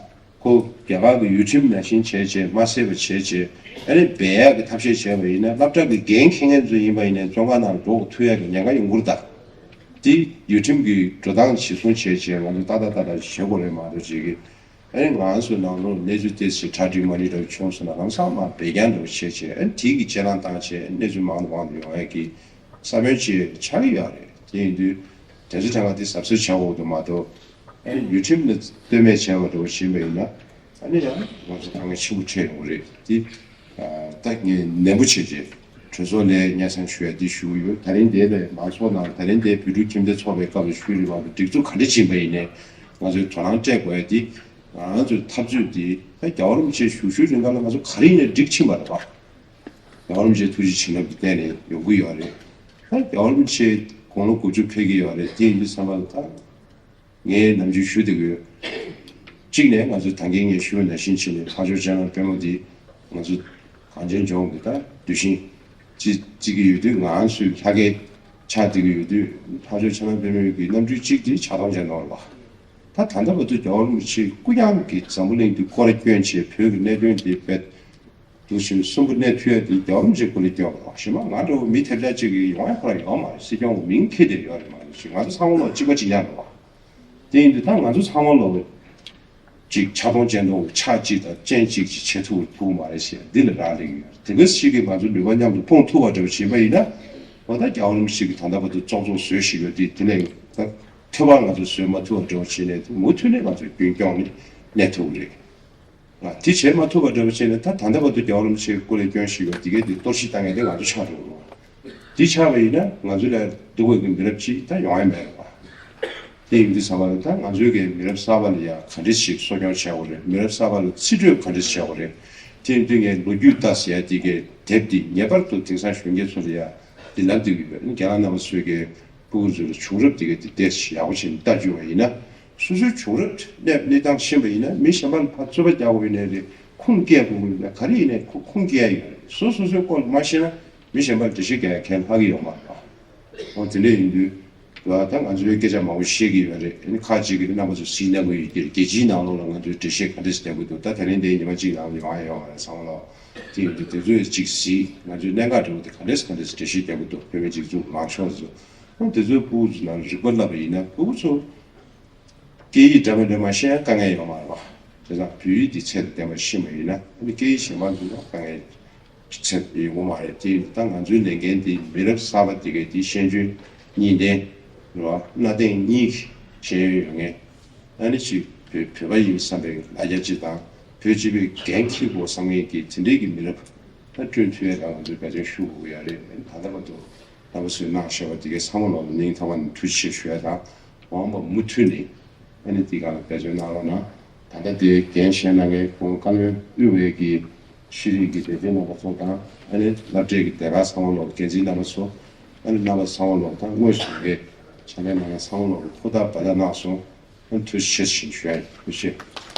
ཁོ་རྒྱ་གར་གྱི་ཡུལ་ཁྲིམས་ནང་བཞིན་བྱས་བྱས། མ་བསད་པ་བྱས་བྱས། ཨ་ནི་སྦས་ཡག་གི་ཐབས་ཤེས་བྱས་པ་ཡིན་ན། སློབ་གྲྭ་གི་འགན་འཁྱེར་མཁན་ཚོ་ཡིན་པ་ཡིན་ནའི་བཙོན་ཁང་ནང་འགྲོ་ཐུབ་ཡག་གི་ཉེན་ཁ་ཡོང་གི་རེད་ད། དེ་ཡུལ་ཁྲིམས་ཀྱི་འགྲོ་སྟངས་གཞིར་བཟུང་བྱས་བྱས་ང་ཚོ་ཏག་ཏག་ཏག་ཏག་བྱེད་དགོས་རེད་མ་གཏོགས། ཅིག་གིས་ཨ་ནི་ང་ཚོའི་ནང་ལོགས་གནས་ཚུལ་དེ་ཚོ་གྲ་སྒྲིག་མ་འགྲིག་འདྲ་བོ་བྱུང་སོང་ན། ལམ་སང་མར་སྦས་རྐྱང་འདྲ་བོ་བྱས་བྱས། ཨ་ནི་དེ་གི་གཅེས་ལངས་བཏང་བྱས། གནས་ཚུལ་མང་དུ་མང་དུ་ཡོང་ཡག་གི་ས་བོན་ཅིག་ཆགས་ཀྱི་ཡོད་རེད། དེ་ཡིན་དུས་དེ་ཚོ་གྲངས་ཀ་དེ་གཟབ་གཟབ་བྱ་དགོས་འདུག་མ་གཏོགས། ཨ་ནི་ཡུལ་ཁྲིམས་ལ་ལྟོས་མེད་བྱས་པ་འདྲ་བོ་ཕྱིན་པ་ཡིན་ན། ཨ་ནི་ཡང་ང་ཚོ་དཀའ་ངལ་ཆེན་པོ་འཕྲད་ཡོང་གི་རེད། དེ་ཨ་ད་ངས་ནན་པོ་བྱས་རྗེས་གྲོས་ཚོགས་ལ་སྙན་སེང་ཞུ་ཡ་འདི་ཞུ་གི་ཡོད། ད་རིང་འདིར་ལ་མང་ཚོགས་ནང་། ད་རིང་འདིར་བོད་ཕྲུག་ཁྱིམ་སྡེ་ཚོགས་པའི་སྐབས་ལ་ཞུས་རེད་མ་གཏོགས། སྒྲིག་འཛུགས་ག་འདྲ་ཕྱིན་པ་ཡིན་ནའི་ང་ཚོས་དོ་སྣང་སྤྲད་དགོས་ཡ་དེ། ང་ཚོའི་འཐབ་རྩོད་འདི་ད་རྒྱལ་བ་རིན་པོ་ཆེ་བཞུགས་བཞུགས་རིང་ག་ལ་ང་ཚོ་ག་རེ་ཡིན་ནའི་འགྲིག་ཕྱིན་པ་རེད་པ། རྒྱལ་བ་རིན་པོ་ཆེའི་ཐུགས་རྗེ་བྱིན་རླབས་ཀྱི་སྟེང་ནས་ཡོང་གི་ཡོད་རེད། ད་རྒྱལ་བ་རིན་པོ་ཆེ་དགུང་ལོ་དགུ་བཅུ་ཕེབས་ཀྱི་ཡོད་རེད། དེ་ཡིན་དུས་ཙམ་པ་ལ་ད་ངས་ནམ་རྒྱུན་ཞུ་བསྡད་ཀྱི་ཡོད། གཅིག་ནས་ང་ཚོས་ད་གིན་ངས་ཞུས་པ་ནང་བཞིན་བྱས་ནས་ལྷག་ཆོས་སྤྱན་སྔ་དཔོན་མོ་འདི་ང་ཚོ་གངས་ཅན་ལྗོངས་ཀྱི་ད་གདུལ་ཞིང་ཅིག་བརྩི་གི་ཡོད་དུས། ང་ཚོའི་ལྷ་སྐལ་ཆགས་བསྡད་ཀྱི་ཡོད་དུས། ལྷག་ཆོས་སྤྱན་སྔ་དཔོན་མོའི་གི་རྣམ་སྤྲུལ་གཅིག་དེ་ཕྱག་སྟོང་སྤྱན་སྟོང་རེད་པ། ད་ད་ལྟ་བར་དུ་རྒྱལ་བ་རིན་པོ་ཆེ་སྐུ་མྱང་གིས་འཛམ་བུ་གླིང་འདི་སྐོར་སྐྱོད་བྱས། བོད་ཀྱི་གནད་དོན་འདི་རྦད་དེ་བཞིན་གསོན་པོ་གནས་ཐུབ་ཡ་དེ་རྒྱལ་བ་རིན་པོ་ཆེའི་སྐུ་ལས་སྐྱོན་པ་རེད་པ། གཞན་པ་ང་འདྲ་བོ་མི་ཐེབས་ཆག་ཅིག་གིས་ཡོང་ཡ་ཁོ་རང་ཡོད་མ་རེད། སྲིད་སྐྱོང་གི་མིང་འཁྱེར་བསྡད་ཡོད་རེད་མ་གཏོགས། ང་ཚོ་ཚང་མ་ལོག་གཅིག་པ་གཅིག་རྐྱང་རེད་པ། དེ་ཡིན་དུས་ད་ང་ཚོ་ཚང་མ་ལོག་ཅིག་ཕྱག་སྟོང་སྤྱན་སྟོང་གི་ཕྱག་གཅིག་དང་སྤྱན་གཅིག་ཅིག་བྱེད་ཐུབ་ཀྱི་མ་རེད་ཞེས་འདི་ལ་རག་ལས་ཀྱི་ཡོད། དེ་ག་ཞིག་གིས་ང་ཚོ་ནུས་པ་མཉམ་དུ་སྤུངས་ཐུབ་པ་འདྲ་བོ་བྱེད་པ་ཡིན་ན། འོ་ད་རྒྱལ་བ་རིན་པོ་ཆེ་གིས་ད་ལྟ་བར་དུ་ཙོག་ཙོག་བཟོས་བཞག་ཡོད་དེ། དེ་ལས་ད་ ཐོབ་པ་ང་ཚོས་བཟོས་མ་ཐུབ་པ་འདྲ་བོ་བྱས་ནས་དེ་མུ་མཐུད་ནས་ང་ཚོ་རྒྱུན་སྐྱོང་ནས་གནས་ཐུབ་ཀྱི་རེད། ང་དེ་བྱེད་མ་ཐུབ་པ་འདྲ་བོ་བྱས་ནས་ད་ད་ལྟ་བར་དུ་རྒྱལ་བ་རིན་པོ་ཆེའི་སྐུ་ལས་སྐྱོན་ཞིག་ཡོད་དེ་གས་དེ་གཏོར་བཤིག་བཏང་མཁན་དེ་ང་ཚོ་ཆགས་འགྲོ་གི་རེད་བ། དེ་ཆགས་པ་ཡིན་ན་ང་ཚོ་ལ་སྡུག་པའི་མི་རབས་ཅིག་ད་ཡོང་ཡ་མེད་རེད་བ། དེ་ཡིན་དུས་ཙམ་པ་ལ་ད་ང་ཚོའི་གི་མི་རབས་གསར་པ་ལ་ཡ་ག་འདྲས་ཞིག་གསོ་སྐྱོང་བྱེད་དགོས་རེད། མི་རབས་གསར་པ་ལ་རྩིས་སྤྲོད་ག་འདྲས་བྱེད་དགོས་རེད། དེ་ཡིན་དུས་ངས་ལོ་རྒྱུས་ལྟ་ཟེར་ཡ་དེ་གའི་དེབ་འདི་ངེས་པར་དུ་དེང་སང་གཞོན་སྐྱེས་ཚོ་ལ་ཡ་འདི་ལབ་བསྡད་ཀྱི་ཡོད། རྒན་ལགས་རྣམ་པ་ཚོས་གི་སྤུ་གུ་ཚོ་ལ་བྱུང་རབས་དེ་གའི་དེ་ཏོག་ཙམ་ཡག་པོ་བྱས་ནས་ལྟ་བཅུག་པ་ཡིན་ན། སོ་སོའི་བྱུང་རབས་གནས་གནས་སྟངས་ཤེས་པ་ཡིན་ན་མི་གཞན་པ་ལ་ཕར་རྩོད་པ་རྒྱག་དགོས་ཡོད་ནའི་རེད། ཁུངས་སྐྱེལ་དགོས་ཡོད་ན་ག་རེ་ཡིན་ནའི་ཁུ- ཁུངས་སྐྱེལ་ཡ་ཡོད་རེད། སོ་སོ་སོའི་སྐོར་ལ་མ་ཤེས་ན་མི་གཞན་པ་ལ་འགྲེལ་བཤད་རྒྱག་ཡ་གལ་ལྷག་གི་ཡོད་མ་རེད་པ། འོ་དེ་འདྲ་ཡིན་དུས། ད་ད་ང་ཚོའི་སྐད་ཆ་མང་པོ་བཤད་ཀྱི་ཡོད་རེད། ཨ་ནི་ཁག་ཅིག་གིས་རྣམ་པ་ཚོ་གཟིགས་གནང་གི་ཡོད་ཀྱི་རེད། རྒྱལ་སྤྱིའི་ནང་ལོགས་ལ་ང་ཚོའི་འགྲེལ་བཤད་ག་འདྲ་ཞིག་རྒྱག་གི་འདུག་ད་དེ་རིང་འདིའི་ཉི་མ་གཅིག་ནང་ལ་ཡོང་ཡ་ཡོད་མ་རེད་ཚང་མ་ལོག་དེ་ཡིན་དུས་དེ་ཚོས་ཅིག་གཟིགས། ང་ཚོའི་གནད་འགག་འདྲ་བོ་དེ་ག་འདྲས་ག་འདྲས་འགྲེལ་བཤད་རྒྱག་གི་འདུག་བོད་མི་སྒྲིག་འཛུགས་ལངས་ཕྱོགས་ཚོ། ཨ་ནི་དེ་ཚོའི་སྤུ་གུ་ཚོ་ནང་རིག་པ་བསླབ་པ་ཡིན་ན་སྤུ་གུ་ཚོ་སྐད་ཡིག་འདྲ་མི་འདྲ་མ་ཤེས་ན་དཀའ་ངལ་ཡོད་མ་རེད་པ། དེ་ཙང་བོད་ཡིག་འདི་ཚད་དང་ལྡན་པ་ཤེས་པ་ཡིན་ན་ཨ་ནི་སྐད་ཡིག་གཞན་པ་འདི་ལ་དཀའ་ངལ་ཚད་ཡོང་གི་མ་རེད། དེ་ཡིན་ད་ང་ཚོའི་ལས་འགན་འདི་མི་རབས་གསར་པ་འདི་གའི་འདི་ཤེས་འཇོན་གཉིས་ལྡན་རེད་པ། གནའ་དེང་གཉིས་ཀྱི་ཤེས་ཡོན་ཡོད་མཁན། ཨ་ནི་ཅིག་བོད་བོད་པ་ཡིན་བསམ་པའི་ལ་རྒྱ་ཅིག་དང་བོད་སྤྱི་པའི་འགན་འཁྱེར་དགོས་བསམ་མཁན་གྱི་དེ་འདྲའི་གི་མི་རབས་ད་བསྐྲུན་ཐུབ་ཡ་ལ་ང་ཚོས་འབད་བརྩོན་ཞུ་དགོས་ཀྱི་ཡོད་རེད། ད་ལྟ་བར་དུ་རྣམ་པ་ཚོས་གནང་བཞག་པ་དེ་གའི་ཚང་མ་ལོག་ལ་སྙིང་ཐག་པ་ནས་ཐུགས་རྗེ་ཆེ་ཞུ་ཡ་དང་། འོངས་པ་མུ་མཐུད་ནས་ཨ་ནི་དེ་ག་ལ་འབད་བརྩོན་གནང་རོགས་གནང་། ད་ལྟ་དེ་འགན་བཞེས་གནང་མཁན་ཁོང་བཀའ་བློན་དབུས་པའི་གི་ཤེས་རིག་གི་སྡེ་ཚན་རྣམ་པ་ཚོ་དང་ཨ་ནི་སློབ་གྲྭའི་གི་སྡེ་ཁག་ཚང་མ་ལོག་འགན་འཛིན་རྣམ་པ་ཚོ་ཨ་ནི་རྣམ་པ་ཚང་མ་ལོག་དང་དངོས་སུ་གི་ཕྱག་ལས་གནང་མཁན་ཚང་མ་ལོག་ལ་ཧུར་ཐག་འབད་ཐག་གནང་སོང་། ཨ་ནི་ཐུགས་རྗེ་ཆེ་ཞུ་ཡ་ཡིན། ཐུགས་རྗེ་ཆེ།